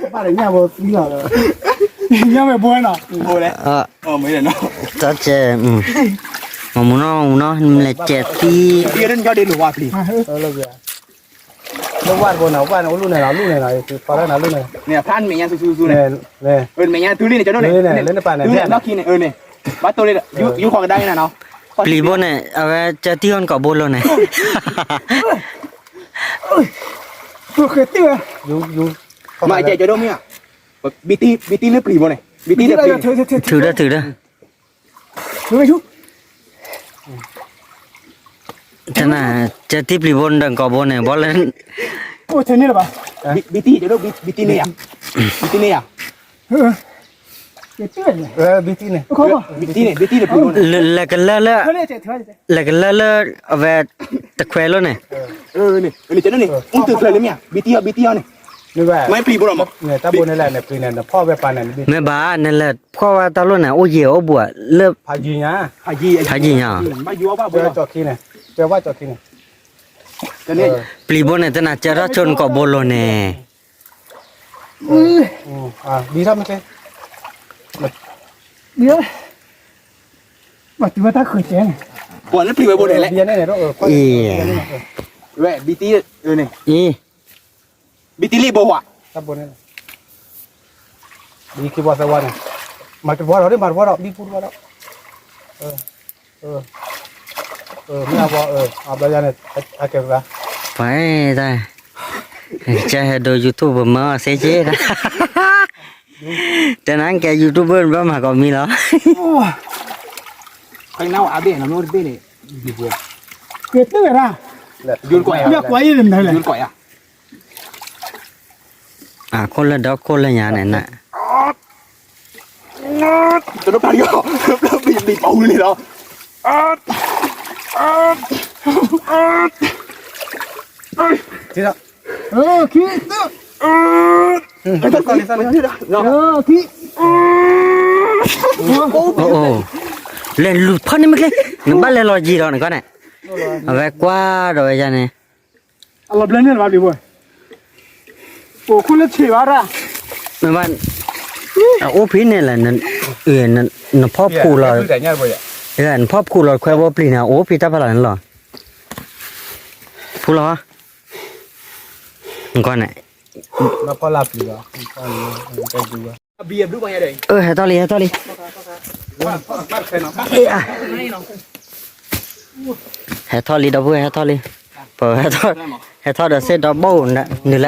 ဘၣ်တညၣ်ဖိသံလီၤ, ညၣ်ဝဲဘိနီၤ, တၢ်ကဲ, မမူနီၢ် မမူနီၢ် နမ့ၢ်လဲၤကဲသံ, လၢဝၣ်တဘိနီၤ ဝၣ်န့ၣ် အိၣ်လူၢ်န့ၣ်လီၤ လူၢ်န့ၣ်လီၤ ဖီတၢ်နမဲာ်ညါဆူဆူဆူန့ၣ်, မဲာ်ညါတုၤလံန့ၣ် ကၠီဒိၣ်န့ၣ်, လၢန့ၣ်ပာ်န့ၣ် လၢန့ၣ် ဘၣ်တိၢ်လံ, ယူဃီၤကဒါက့ၤနၤနီၤ, ပျံၤဘိန့ၣ် အဝဲကၢတံၢ်ဟီၣ်နကိာ်ဘိလိၤန့ၣ်, မ့ၢ်ကဲကၠီဒိၣ်မ့ၢ်ဧါ, ဘံတံၢ်လၢပျံၤဘိန့ၣ် ဘံတံၢ်လၢပျံၤ, ထုးဒီးထုးဒီး တနၤ ကၢတံၢ်ပျံၤဘိဒီးကိာ်ဘိန့ၣ် ဘီလၢ, ဘံတံၢ်န့ၣ်ယါ, ဘံတံၢ်န့ၣ်ယါ, ဘံတံၢ်န့ၣ် ဘံတံၢ်န့ၣ် လဲၤကလၢလၢ, လဲၤကလၢလၢ အဝဲ တခွဲလိာ်န့ၣ်, န့ၣ် ဘံတံၢ်အီၤ ဘံတံၢ်အီၤန့ၣ်, မ့ၢ်ပျံၤဘိလီၤမး, မ့ၢ်ဘၣ် နလဲၤဖီၣ်ဝဲတၢ်လိာ်န့ၣ် အိၣ်ယံၤအိၣ်ဘူးလၢ ဖးယံၤညါ, ပျံၤဘိန့ၣ် တနၤကၢထီၣ်ဆိနကိာ်ဘိလိၤန့ၣ်, ဘံထီၣ်မ့ၢ်ကဲ, ဘံထီၣ်မ့ၢ်ကဲ, ပှၤလၢပျံၤဝဲဘိန့ၣ်လဲၣ်, အံၤ, ဝဲ ဘံတံၢ်န့ၣ်, အံၤ, ဘံတံၢ်လံဘိဝါ, တၢ်ဘိန့ၣ်, ဘံခံဘီသၢဘီန့ၣ်, မၤတဘီဒီး မၤတဘီဒီး ဘံပူတဘီဒီး, မ့ၢ်အဘီ, အဘျီယါန့ၣ်, အကဲဘၣ်, ပှၤ, ကဟဲဒိး YouTube မၢအီၤစ့က့, တနၤကဲ YouTube ဘၣ်မၤကိးမံၤလီၤ, ကဲတဝဲဒၣ်, ယိၣ်ကွၢ်ယါ, အခိၣ်လၢဒီခိၣ်လၢညါန့ၣ်နၤ, တဘျီဘံပူန့ၣ်လီၤ, ခံ, လဲၤလူၤဖီၣ်န့ၢ်မ့ၢ်ချ့, နဘၣ်လဲၤလီၤယံၤဒီးနကီၢ်န့ၣ်, အဝဲကွၢ်ဒီးဝဲယါန့ၣ် အလီၤဘျၢန့ၣ်လီၤဘၣ်ဘံဘိ, အိၣ်ခိၣ်လၢဆံးဘၣ်ရၣ်, အအိၣ်ဖဲန့ၣ်လဲၣ်, နဖီၣ်ဖူလီၤ, နဖီၣ်ဖူလီၤခွဲဘိပျံၤန့ၣ် အိၣ်ဖဲတၢ်ဖးလၢ်န့ၣ်လီၤ, ဖူလီၤ, နကီၢ်န့ၣ် အၢ ဟဲထီၣ်လံ ဟဲထီၣ်လံ, ဟဲထီၣ်လံ ဒီပုၢ်ဝဲၢ် ဟဲထီၣ်လံ, ပ ဟဲထီၣ်ဒီးစ့ၢ်ဒီးဘိၣ်နုာ်လဲၣ်,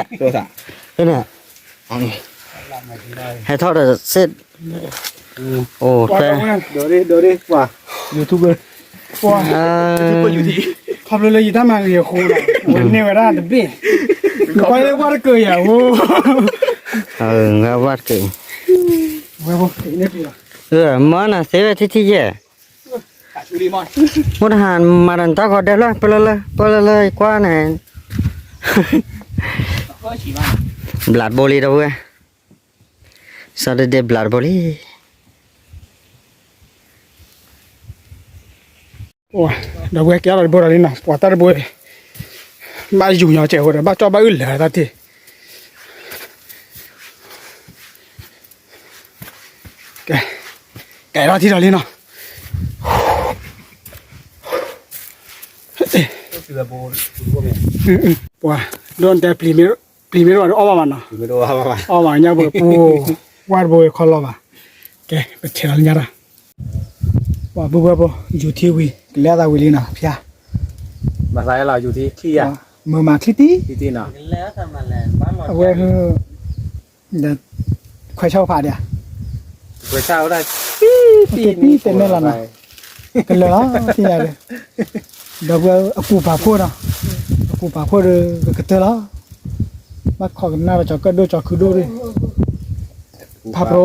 ဟဲထီၣ်ဒီးစ့ၢ်, အိၣ်တဲ, ခီဖျိလၢယတၢ်မၤဂ့ၤအဃိဒီး ဝဲန့ၢ်ဝဲဒၣ်တဘ့ၣ်, နကွၢ်လၢဝၣ်တကၢၢ်ယၤဧိၤ, ဝၣ်တကၢၢ်, မၤနၤသ့ဝဲထံထံယဲၢ်, မ့ၢ်တဟါမၤဒီးနတၢ်ဂီၤဒဲးလၢ ပလၢလၢ ပလၢလၢကွၢ်န့ၣ်, ဘျးဘိလံ ဒီပုၢ်ဝဲၢ်, စးတဒ့ဘျးဘိလံ. ဒီပုၢ်ဝဲၢ် ကဲထီၣ်တဘိဒီးလံနီၤ, ပှၤတၢ်တဘိ, ဘၣ်ယူၤညီကဲးဃိဒီး ဘၣ်ကၠီဘၣ်အုၣ်လၢာ်တၢ်တ့ၢ်, ကဲ, ကဲထီၣ်ထံဒီးလံနီၤ. ပှၤ ဒိၣ်တဲ ပျံၤမ့ၢ်တအိၣ်ဘၣ်ဘၣ်နီၤ, အီၣ်ဘၣ်ညါပှဲၤပူၤ, ဝၣ်တဘိခီလီၤဘၣ်, ကဲ ပဆဲးလီၤလၢညါဒီး, ပှၤပုၢ်ဝဲၢ်ဖိ ယူၤထံဝံၤ ကလဲၤသးဝံၤလံနီၤ ဖၠါ, ဘၣ်သးလီၤယူၤထံချံယၤ, မုာ်မးချံတံၢ်, အဝဲ ခွဲးဆၣ်ဖးဒံး, ခွဲးဆၣ်ဝဲဒၣ်, တံၢ်တံၢ်တဲနဲၣ်လီၤနီၤ, ကလၢာ်လီၤ သ့ၣ်ညါဒီး, ဒီပုၢ်ဝဲၢ်အကူၣ်ပာ်ဖှိၣ်နီၤ, အကူၣ်ပာ်ဖှိၣ်ဒီးကကတၢၢ်လီၤ, ဘၣ်ခိးကနၣ်ဒီးကၠီၤကၢၣ်ဒိၣ်ကၠီၤခုၣ်ဒိၣ်ဒီး, ဖးပရိ,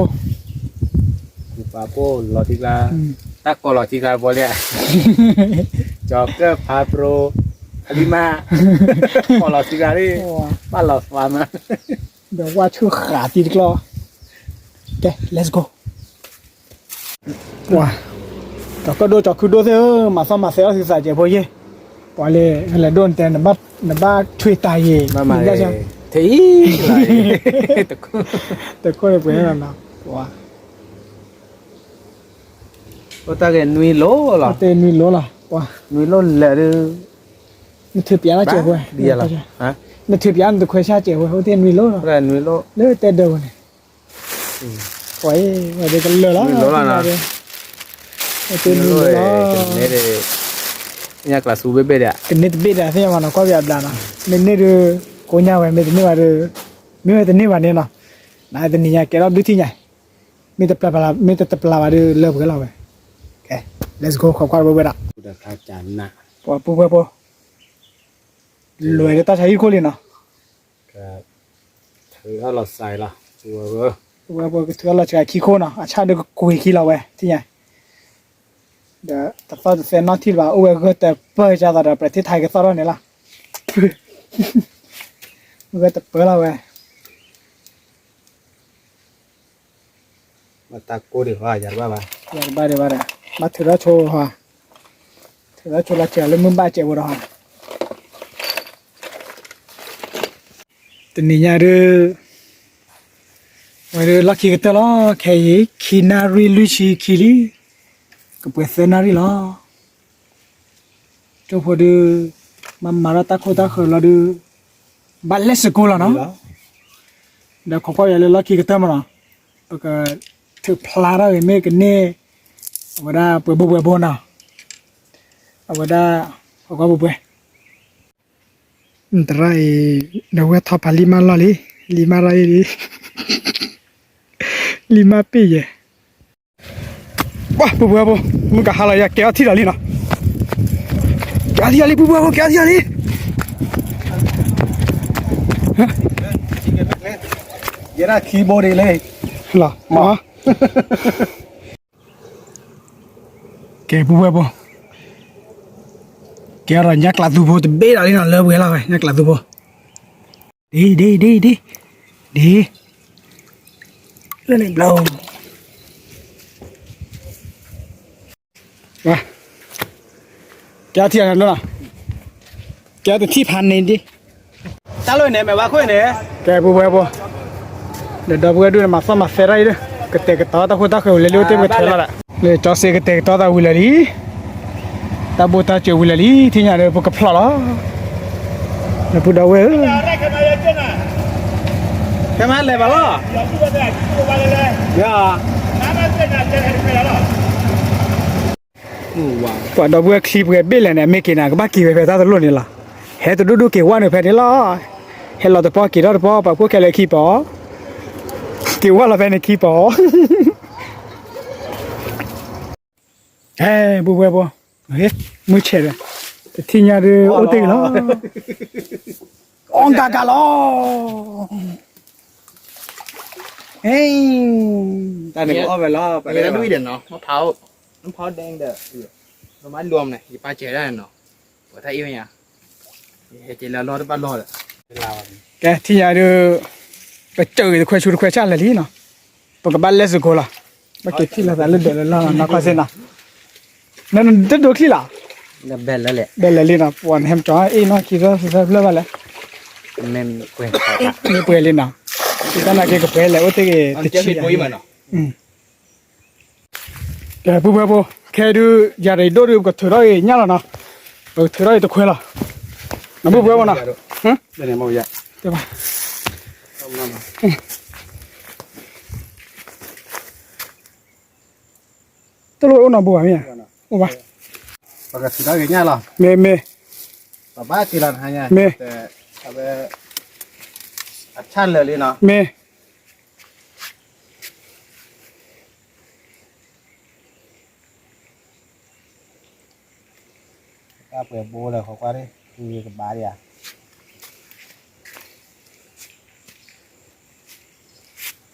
ကူၣ်ပာ်ဖှိၣ်လီၤထံကျါ, တၢ်ကိးလီၤထံကျါဘီလံ, ကၠီၤကၢၣ်ဖးပရိ, အလံမါ, ကိးလီၤထံကျါလံ, ဘၣ်လီၤသွါမး, ဒီးဝါဆူၣ်ဃာ်တံၢ်တကျီၢ်, ကဲ let's go. ပှၤ, ကၠီၤကၢၣ်ဒိၣ်ကၠီၤခုၣ်ဒိၣ်သ့ၣ်ဧၢ, မၤသီမၤသဲအီၣ်သုသးကဲးဖိယ့ၢ်, ပှၤလၢ လဲၤဒိၣ်နတဲ, နဘၣ်ထွံၣ်တၢ်ယ့ၢ်, ထဲအံၤ, တခိၣ်န့ၣ်ပှဲၤန့ၣ်လီၤနီၤ, ပှၤ, အိၣ်တၢ်ဂ့ၤနွံလိၤလီၤ, တနွံလိၤလီၤ, ပှၤ, နွံလိၤလဲၤဒီး နထုးပျးလၢစဲးဝဲ, နထုးပျးနတခွဲးဆၣ်စဲးဝဲ အိၣ်တ့ၢ်နွံလိၤလီၤ, လၢတဲဒၢးဝဲန့ၣ်, ပှၤအံၤ ဝဲဒၣ်ကလၢာ်လီၤ, အိၣ်တ့ၢ်နွံလိၤလီၤ, ညၣ်ကျးစူဘ့ၣ်ဘ့ၣ်ဒီး, ကန့ၢ်တဘ့ၣ်ဒီးသ့ၣ်ညါမးနီၤ ကွၢ်ပယီၤဘျးနီၤ, မ့ၢ်န့ၢ်ဒီး ကိညၣ်ဝဲ မ့ၢ်တန့ၢ်ဘၣ်ဒီး, မ့ၢ်ဝဲတန့ၢ်ဘၣ်န့ၣ်နီၤ, နတနံၤညါကဲထီၣ်ဘျုးထံၣ်ညါ, မ့ၢ်တပျၢ်ဘၣ်, မ့ၢ်တတပျၢ်ဘၣ်ဒီးလၢပှဲၤလီၤဝဲ, ကဲ let's go ခိးကွၢ်တဘိဝဲဒၣ်, ပှၤပုၢ်ဝဲၢ်ဖိ လွဲၢ်ဒီးတၢ်ဆါဟံၣ်ခိၣ်လံနီၤ, ထုးထီၣ်လီၤစှၤလီၤ, ဝဲပှၤကထုးထီၣ်လီၤစှၤခံခိၣ်နီၤ အဆၣ်ဒီးကကွံာ်ခံလီၤဝဲ ထံၣ်ညါ, ဒီးတသီၣ်တသဲနီၢ်ထံၣ်တဘၣ် အိၣ်ဝဲဂၢၢ်တပၢၢ်ကသီၣ်ဒီး ပြးထံၣ်ထါကသီၣ်ထီၣ်န့ၣ်လီၤ, ဂၢၢ်တပၢၢ်လီၤဝဲ ဘၣ်တၢ်ကိၢ်ဒံးဟီ ယၤတဘၣ်ဘၣ်, ယၤတဘၣ်ဒံးဘၣ်ဒီး, ဘၣ်ထုးထီၣ်ဆိဟီ, ထုးထီၣ်ဆိလီၤစှၤလၢမုၢ်ဘၣ်စဲးဖိဒီးဟီ, တနံၤညါဒီး, ဝဲဒၣ်လီၢ်ခံကတၢၢ်လီၤ ခဲအံၤ ခံနၣ်ရံၣ်လွံၢ်ဆံခံလံ, ကပှဲၤသၢနၣ်ရံၣ်လီၤ ကၠိဖိဒီး, မၤမၤထီၣ်တၢ်ခိၣ်တၢ်ဃၢၤလီၤဒီး, ဘၣ်လဲၤစကိးလီၤနီၤ, ဒီးခိးကွၢ်ယၤလၢလီၢ်ခံကတၢၢ်မးနီၤ, ပကထုးဖျါထီၣ်ဂ့ၤမ့ၢ်ကန့ၢ်, အဝဲဒၣ်ပှဲၤဘိပှဲၤဘိနီၤ, အဝဲဒၣ်, ပှဲၤဘိပှဲၤ နတရၣ်အံၤ, ဒီးဝဲထီၣ်ဖးလံမၢ်လီၢ်လံ, လံမၢ်ရၣ်အံၤလံ, လံမၢ်ပ့ၢ်ယဲၢ်, ပှၤပုၢ်ဝဲၢ်ဖိ, မုၢ်ကဟါလီၤယၤကဲအီထံလီၤလံနီၤ, ကဲအီထံလီၤလံ ပုၢ်ဝဲၢ်ဖိ ကဲအီထံလီၤလံ, ယဲဒၣ်ခံဘိဒ်လဲၣ်, လီၤ ကဲပုၢ်ဝဲၢ်ဖိ, ကဲထီၣ်ညၣ်ကျးသူဖိတဘ့ၣ်ဒီးလံနီၤ လၢပှဲၤလီၤဝဲ ညၣ်ကျးသူဖိ, ဒ်, ဒ်, ဒ်, ဒ်, ဒ်, လၢန့ၣ်ဘျီ, ကဲထံၣ်နီၤ, ကဲတထံၣ်ဖးန့ၣ်ဒ် တၢ်လီၢ်န့ၣ် မ့ၢ်ဝဲခိၣ်န့ၣ်, ကဲပုၢ်ဝဲၢ်ဖိ, ဒီးဒီပုၢ်ဝဲၢ်ဒိၣ်န့ၣ် မၤသီၣ်မၤသဲတၢ်အံၤဒီး, ကတဲာ်ကတီၤတၢ်ခိၣ်တၢ်ဃၢၤဝံၤလၢလံ အိၣ်တ့ၢ်ပကထၢလီၤဒီး, လၢကၠီစ့ကတဲာ်ကတီၤသးဝံၤလၢာ်လံ, တၢ်ဘိၣ်တၢ်စၢၤဝံၤလၢာ်လံ ထံၣ်ညါဒီး ပကဖျီၣ်လီၤ, ဒီပုၢ်ဒီဝဲၢ်ဧၢ, ခဲမးလဲၤဘၣ်လီၤ, ပှၤဒီပုၢ်ဝဲၢ်ချံပှဲၤဘ့ၣ်လဲၣ်န့ၣ် အမ့ၢ်က့ၤနၤ ကဘၣ်က့ၤဝဲဖဲတၢ်တလိၣ်န့ၣ်လီၤ, ဟဲတဒိၣ်ဒိၣ်က့ၤဝဲန့ၣ်ဖဲန့ၣ်လီၤ, ဟဲလီၤတပီၢ်က့ၤထီၣ်တပီၢ် ပှၤဖိၣ်ခဲလၢာ်ခံပီၤ, က့ၤဝဲလီၤဖဲန့ၣ်ခံပီၤ ဟဲ, ပုၢ်ဝဲၢ်ဖိ, မုၢ်ဆဲးဒီး, တထံၣ်ညါဒီး အိၣ်တ့ၢ်လီၤ, အီၣ်ကၤကၤလီၤ, ဟဲ, တၢ်န့ၣ်အီၣ်ဝဲလီၤ, မဖီဒဲဒီး, မၤလီၤန့ၣ် ယပၢ်စဲးဒၣ်နီၤ, ပှၤတၢ်အ့ၣ်ဝဲညါ, ဟဲက့ၤလၢလီၢ်တဘၣ်လီၢ်ဒီး, ကဲထံၣ်ညါဒီး, ပစၢၤဂ့ၤတခွဲဆူတခွဲဆၣ်လဲၣ်လံနီၤ, ပကဘၣ်လဲၤစကိးလီၤ, ဘၣ်က့ၤထံၣ်လိာ်သးလၢဒၢးလၢလီၢ်နီၤ နီၢ်ခီၣ်စ့နီၤ, နတဒိးချံလီၤ, ဘဲလဲၣ်လံနီၤ ပှၤနဟဲမကၠီအ့ၣ်နီၢ်ခံသီသၢသီဖျၢၣ်ဘၣ်လဲၣ်, မ့ၢ်ပှဲၤလံနီၤ, တၢ်နာ်က့ကပှဲၤလဲၣ် အိၣ်တ့ၢ်ဂ့ၤတဆံ, ကဲပုၢ်ဝဲၢ်ဖိ, ခဲဒုး ယၤတဒိၣ်ဒုး ပကထုးထီၣ်အံၤညၣ်လီၤနီၤ, ပကထုးထီၣ်အံၤတခွဲလီၤ, နပုၢ်ဝဲၢ်ဖိနီၤ, တလိၣ်အိၣ်နီတဘိဘၣ်မ့ၢ်ဧါ, အိၣ်ဘၣ်, ပကထုးထီၣ်က့ၤညၣ်လီၤ, မ့ၢ်မ့ၢ်, ဘၣ်တ့လီၤနဟါညါ, မ့ၢ်, အဝဲ, အဆၣ်လၢာ်လံနီၤ, မ့ၢ်, တၢ်ပှဲၤဘိလၢ ခီကွၢ်န့ၣ် ကဘါဒံးဧါ,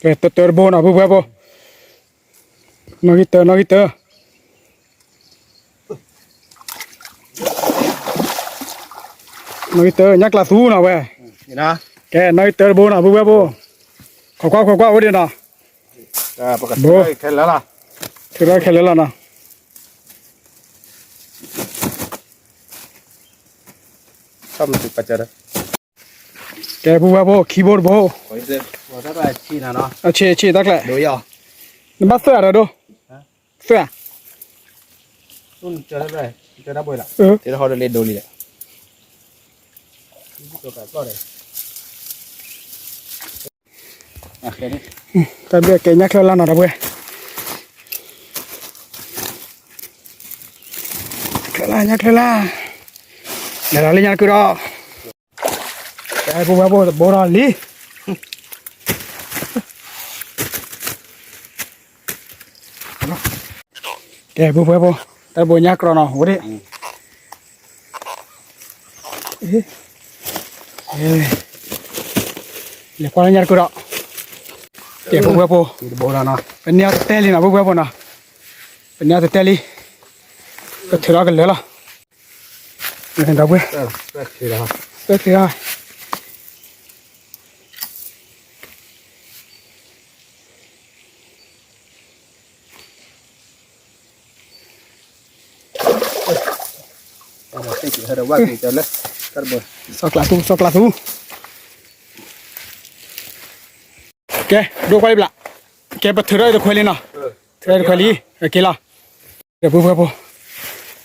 ကဲ တၢတၢတဘိနီၤ ပုၢ်ဝဲၢ်ဖိ, နီၣ်ဂံၢ်တၢ နီၣ်ဂံၢ်တၢ နီၣ်ဂံၢ်တၢ ညၣ်ကျးသူနီၤဝဲ, ကဲ နီၣ်ဂံၢ်တၢတဘိနီၤ ပုၢ်ဝဲၢ်ဖိ, ခိးကွၢ် ခိးကွၢ် အိၣ်ဒံးနီၤ, ဘိ, ထုးထီၣ်ခဲလၢာ်လီၤနီၤ, ကဲ ပုၢ်ဝဲၢ်ဖိ ခံဘိတဘိ, အဆံး အဆံး တၢ်ကျဲ, နဘၣ်သွဲၣ်အဒီးဒိ, သွဲၣ်ဧါ, တၢ်ဘျုးကဲညၣ်ချၢလၢ်နီၤ ဒီပုၢ်ဝဲၢ်, ချၢလၢ် ညၣ်ချၢလၢ်, လဲၤလီၤလၢညၣ်တကုဒီး, ကဲ ပုၢ်ဝဲၢ်ဖိ တဘိဒီးလံ ကဲ ပုၢ်ဝဲၢ်ဖိ, တၢ်တဘိညၣ်ကြီနီၤ အိၣ်ဒံး, လဲၤကွၢ်လၢညၣ်တကုဒီး, ကဲ ပုၢ်ဝဲၢ်ဖိ, ပန့ၢ်အီၤတတဲလံနီၤ ပုၢ်ဝဲၢ်ဖိနီၤ, ပန့ၢ်အီၤတတဲလံ, ပထုးထီၣ်ကလၢာ်လီၤ, ဒီပုၢ်ဝဲၢ်, ပချ့လီၤ စီၤကျးသူ စီၤကျးသူ, ကဲ ဒိကွၢ်လံဘျး, ကဲ ပထုးထီၣ်တခွဲးလံနီၤ, ထုးထီၣ်တခွဲးလံ, က့ၤလီၤ, ဒီပုၢ်ဝဲၢ်ဖိ,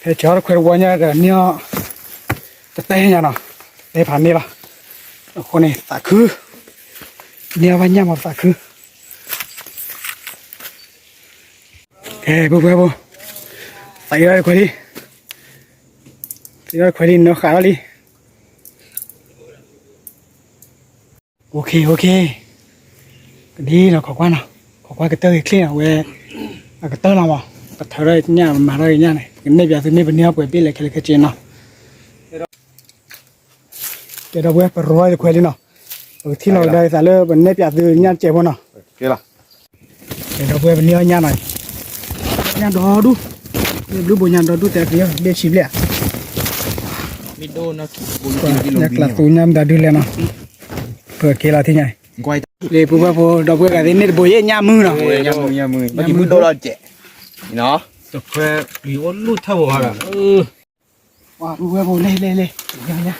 ဖဲစၢၤထီၣ်တခွဲးတဝီညါဒီးန့ၢ်အီၤ, တတဲညါနီၤ, တဲဖးန့ၢ်လီၤ, အဃိန့ၣ် သးခု, န့ၢ်အီၤဘၣ်ညၣ်မးသးခု ကဲ ပုၢ်ဝဲၢ်ဖိ, သးအံၤထီၣ်တခွဲးလံ, သးအံၤထီၣ်တခွဲးလံ နဃးထီၣ်လံ, အိၣ်ခ့ အိၣ်ခ့, ကဒ်နီၤ ခိးကွၢ်နီၤ, ခိးကွၢ်ကတၢၢ်ဂ့ၤချ့နီၤ ဝဲ, အကတၢၢ်လီၤမး, ပထုးထီၣ်ညၣ် ပမၤထီၣ်ညၣ်န့ၣ် ကနဲၣ်ပၠးသုန့ၢ်ပန့ၢ်အီၣ်ပှဲၤဘ့ၣ်လဲၣ်ခဲလၢာ်ခဲဆ့နီၤ ကဲ ဒီပုၢ်ဝဲၢ် ပရိတခွဲးလံနီၤ, ပကထံၣ်လီၤကဒါက့ၤသးလၢပနဲၣ်ပၠးသုညၣ်တစဲးဖိနီၤ, ကဲ ဒီပုၢ်ဝဲၢ် ပန့ၢ်အီၣ်ညၣ်နီၤ, ညၣ်ဒီဒူၣ်, မ့ၢ်ဘျုးဘိညၣ်ဒီဒူၣ်တဲသ့ဘ့ၣ်ဆံဘျဲၣ်ဧါ, ညၣ်ကျးသူညၣ်မတၤဒုလဲၣ်နီၤ, ပက့ၤလီၤထံၣ်ညါ, လၢပုၢ်ဝဲၢ်ဖိ ဒီပုၢ်ဝဲၢ်ဂၤသ့ၣ်န့ၣ်တဘိယဲၢ်ညၣ်မုၢ်နီၤ, ညၣ်မုၢ်, တခွဲးပျံၤအိၣ်လူၢ်ထၢၣ်ဘိဒီး ပှၤပုၢ်ဝဲၢ်ဖိ လဲၤ လဲၤ လဲၤ ညါ ညါ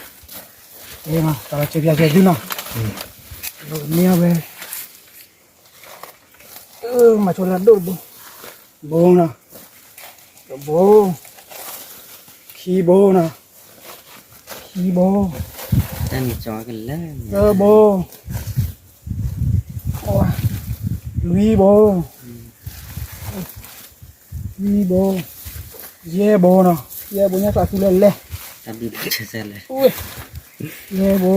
သးလီၤစဲးပၠးစဲးသုနီၤ, မ့ၢ်ဝဲ မၤဆိလၢဒိၣ်တဘိ, ဘိနီၤ, တဘိ, ခံဘိနီၤ, ခံဘိ, သၢဘိ, လွံၢ်ဘိ, လွံၢ်ဘိ, ယဲၢ်ဘိနီၤ, ယဲၢ်ဘိညါကျးသူလၢလဲၣ်, ယဲၢ်ဘိ,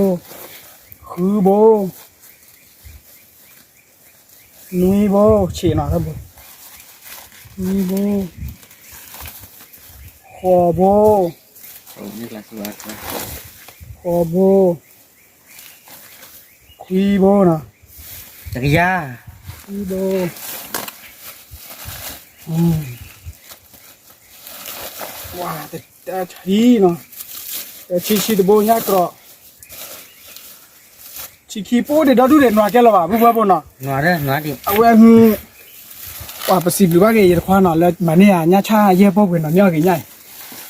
ဃုဘိ, နွံဘိ, ဆံးနီၤ, နွံဘိ, ဃိးဘိ, ဃိးဘိ, ခွံဘိနီၤ, ခွံဘိ, ဆံနီၤ, ဆံဆံတဘိညါကြီ ဆံခံပအိၣ်ဒံးဒီဒူၣ်ဒံး နွၤကဲလီၤဘၣ် ပုၢ်ဝဲၢ်ဖိနီၤ, အဝဲ ပစံးဘျုးဘၣ်က့ၤယတခွါနီၤ လၢမၤန့ၢ်ယၤညၣ်ဆၣ်ယဲၢ်ပီၢ်ပှဲၤနီၤ မ့ၢ်အီၣ်ဂ့ၤညၣ်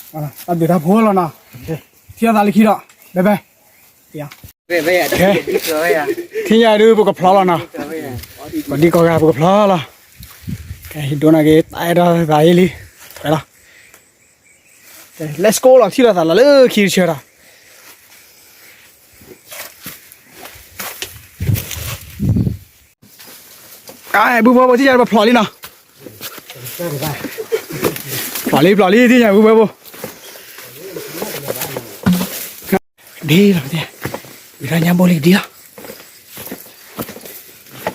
အံၤ, တၢ်ဘျုးတၢ်ဖှိၣ်လီၤနီၤ, ထံၣ်အသးလၢခံဒီး bye bye, ထံၣ်ညါဒုး ပကဖျီလီၤနီၤ, ပဒံကိးဂၤ ပကဖျီလီၤ, ဒိနၤက့ၤ တၢ်အဲၣ်ဒိးသးအံၤလံ, ဝဲလီၤ Let's go လီၤ ထံၣ်လိာ်သးလီၤလၢခံတဆၢဒီး, ပုၢ်ဝဲၢ်ဖိ ထံၣ်ညါ ပဖျီလံနီၤ, ဖျီလံ ဖျီလံ ထံၣ်ညါ ပုၢ်ဝဲၢ်ဖိ, ဒ်လီၤ, ဝံၤဒီးညါဘိလံကဒံလီၤ,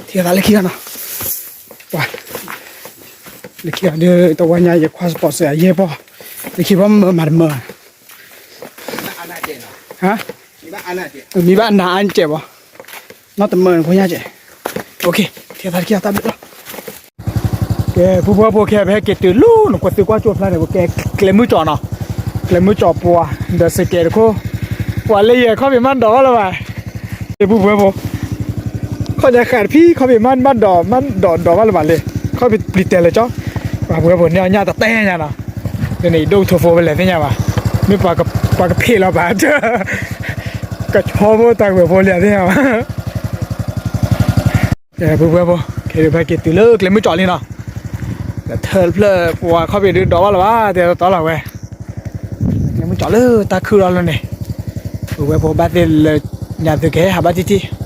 ထံၣ်သးလၢခံလီၤနီၤ, ပှၤ, လၢခံလီၤဒီး တဝီညါယခွါစပီးစၢၤအယဲၢ်ပီၢ်, လၢခံဘီမၢမၤတမၢ, ဟါ, မံဘၣ်အနၢ်အါကဲးဘီ, နီတမၢဖိညါကဲး, ထံၣ်သးလၢခံလီၤတၢ်ဘျုးလီၤ. ကဲ ပုၢ်ဖိဝဲၢ်ဖိ ခဲအံၤ ပဟဲက့ၤတုၤလၢနကွၢ်သုကွၢ်ကၠိဖျါန့ၣ် ပကဲကျဲမုၢ်ကၠီနီၤ, ကျဲမုၢ်ကၠီပှၤ ဒီးစကဲးတခိၣ်, ပှၤလၢယဲၢ်ခီၣ်ဖံးမးဒိးဘၣ်လၢၤဘၣ်, ပုၢ်ဖိဝဲၢ်ဖိ, ခီၣ်ညါဃးတဖံး ခီၣ်ဖံးမးဘၣ်ဒိး မးဒိးဒိးဘၣ်လၢၤဘၣ်လံ, ခီၣ်ဖံးပျံၤတဲာ်လၢာ်ကၠီ, ပှၤပုၢ်ဖိညါတတဲညါနီၤ, လၢန့ၣ် ယဒိၣ်ကထိဖိဝဲလဲၣ်သ့ၣ်ညါဘၣ်, မ့ၢ်ပှၤကဖ့းလီၤဘၣ်, ကဆီဖိတၢ်ဂၢၢ်ဖိလံသ့ၣ်ညါဘၣ် ပုၢ်ဖိဝဲၢ်ဖိ ခဲအံၤပဟဲက့ၤတုၤလၢကျဲမုၢ်ကၠီလံနီၤ, ဒီးထၢၣ်တဖျၢၣ် ပှၤခီၣ်ဖံးဒုးဒိးဘၣ်လၢၤဘၣ် တဲတီတီလီၤဝဲ, ကျဲမုၢ်ကၠီလၢတၢ်ခုၣ်လီၤလၢန့ၣ်, ပုၢ်ဖိဝဲၢ်ဖိ ဘၣ်သ့ၣ်လၢညါသုကဟဲဟးဘၣ်တံၢ်တံၢ်,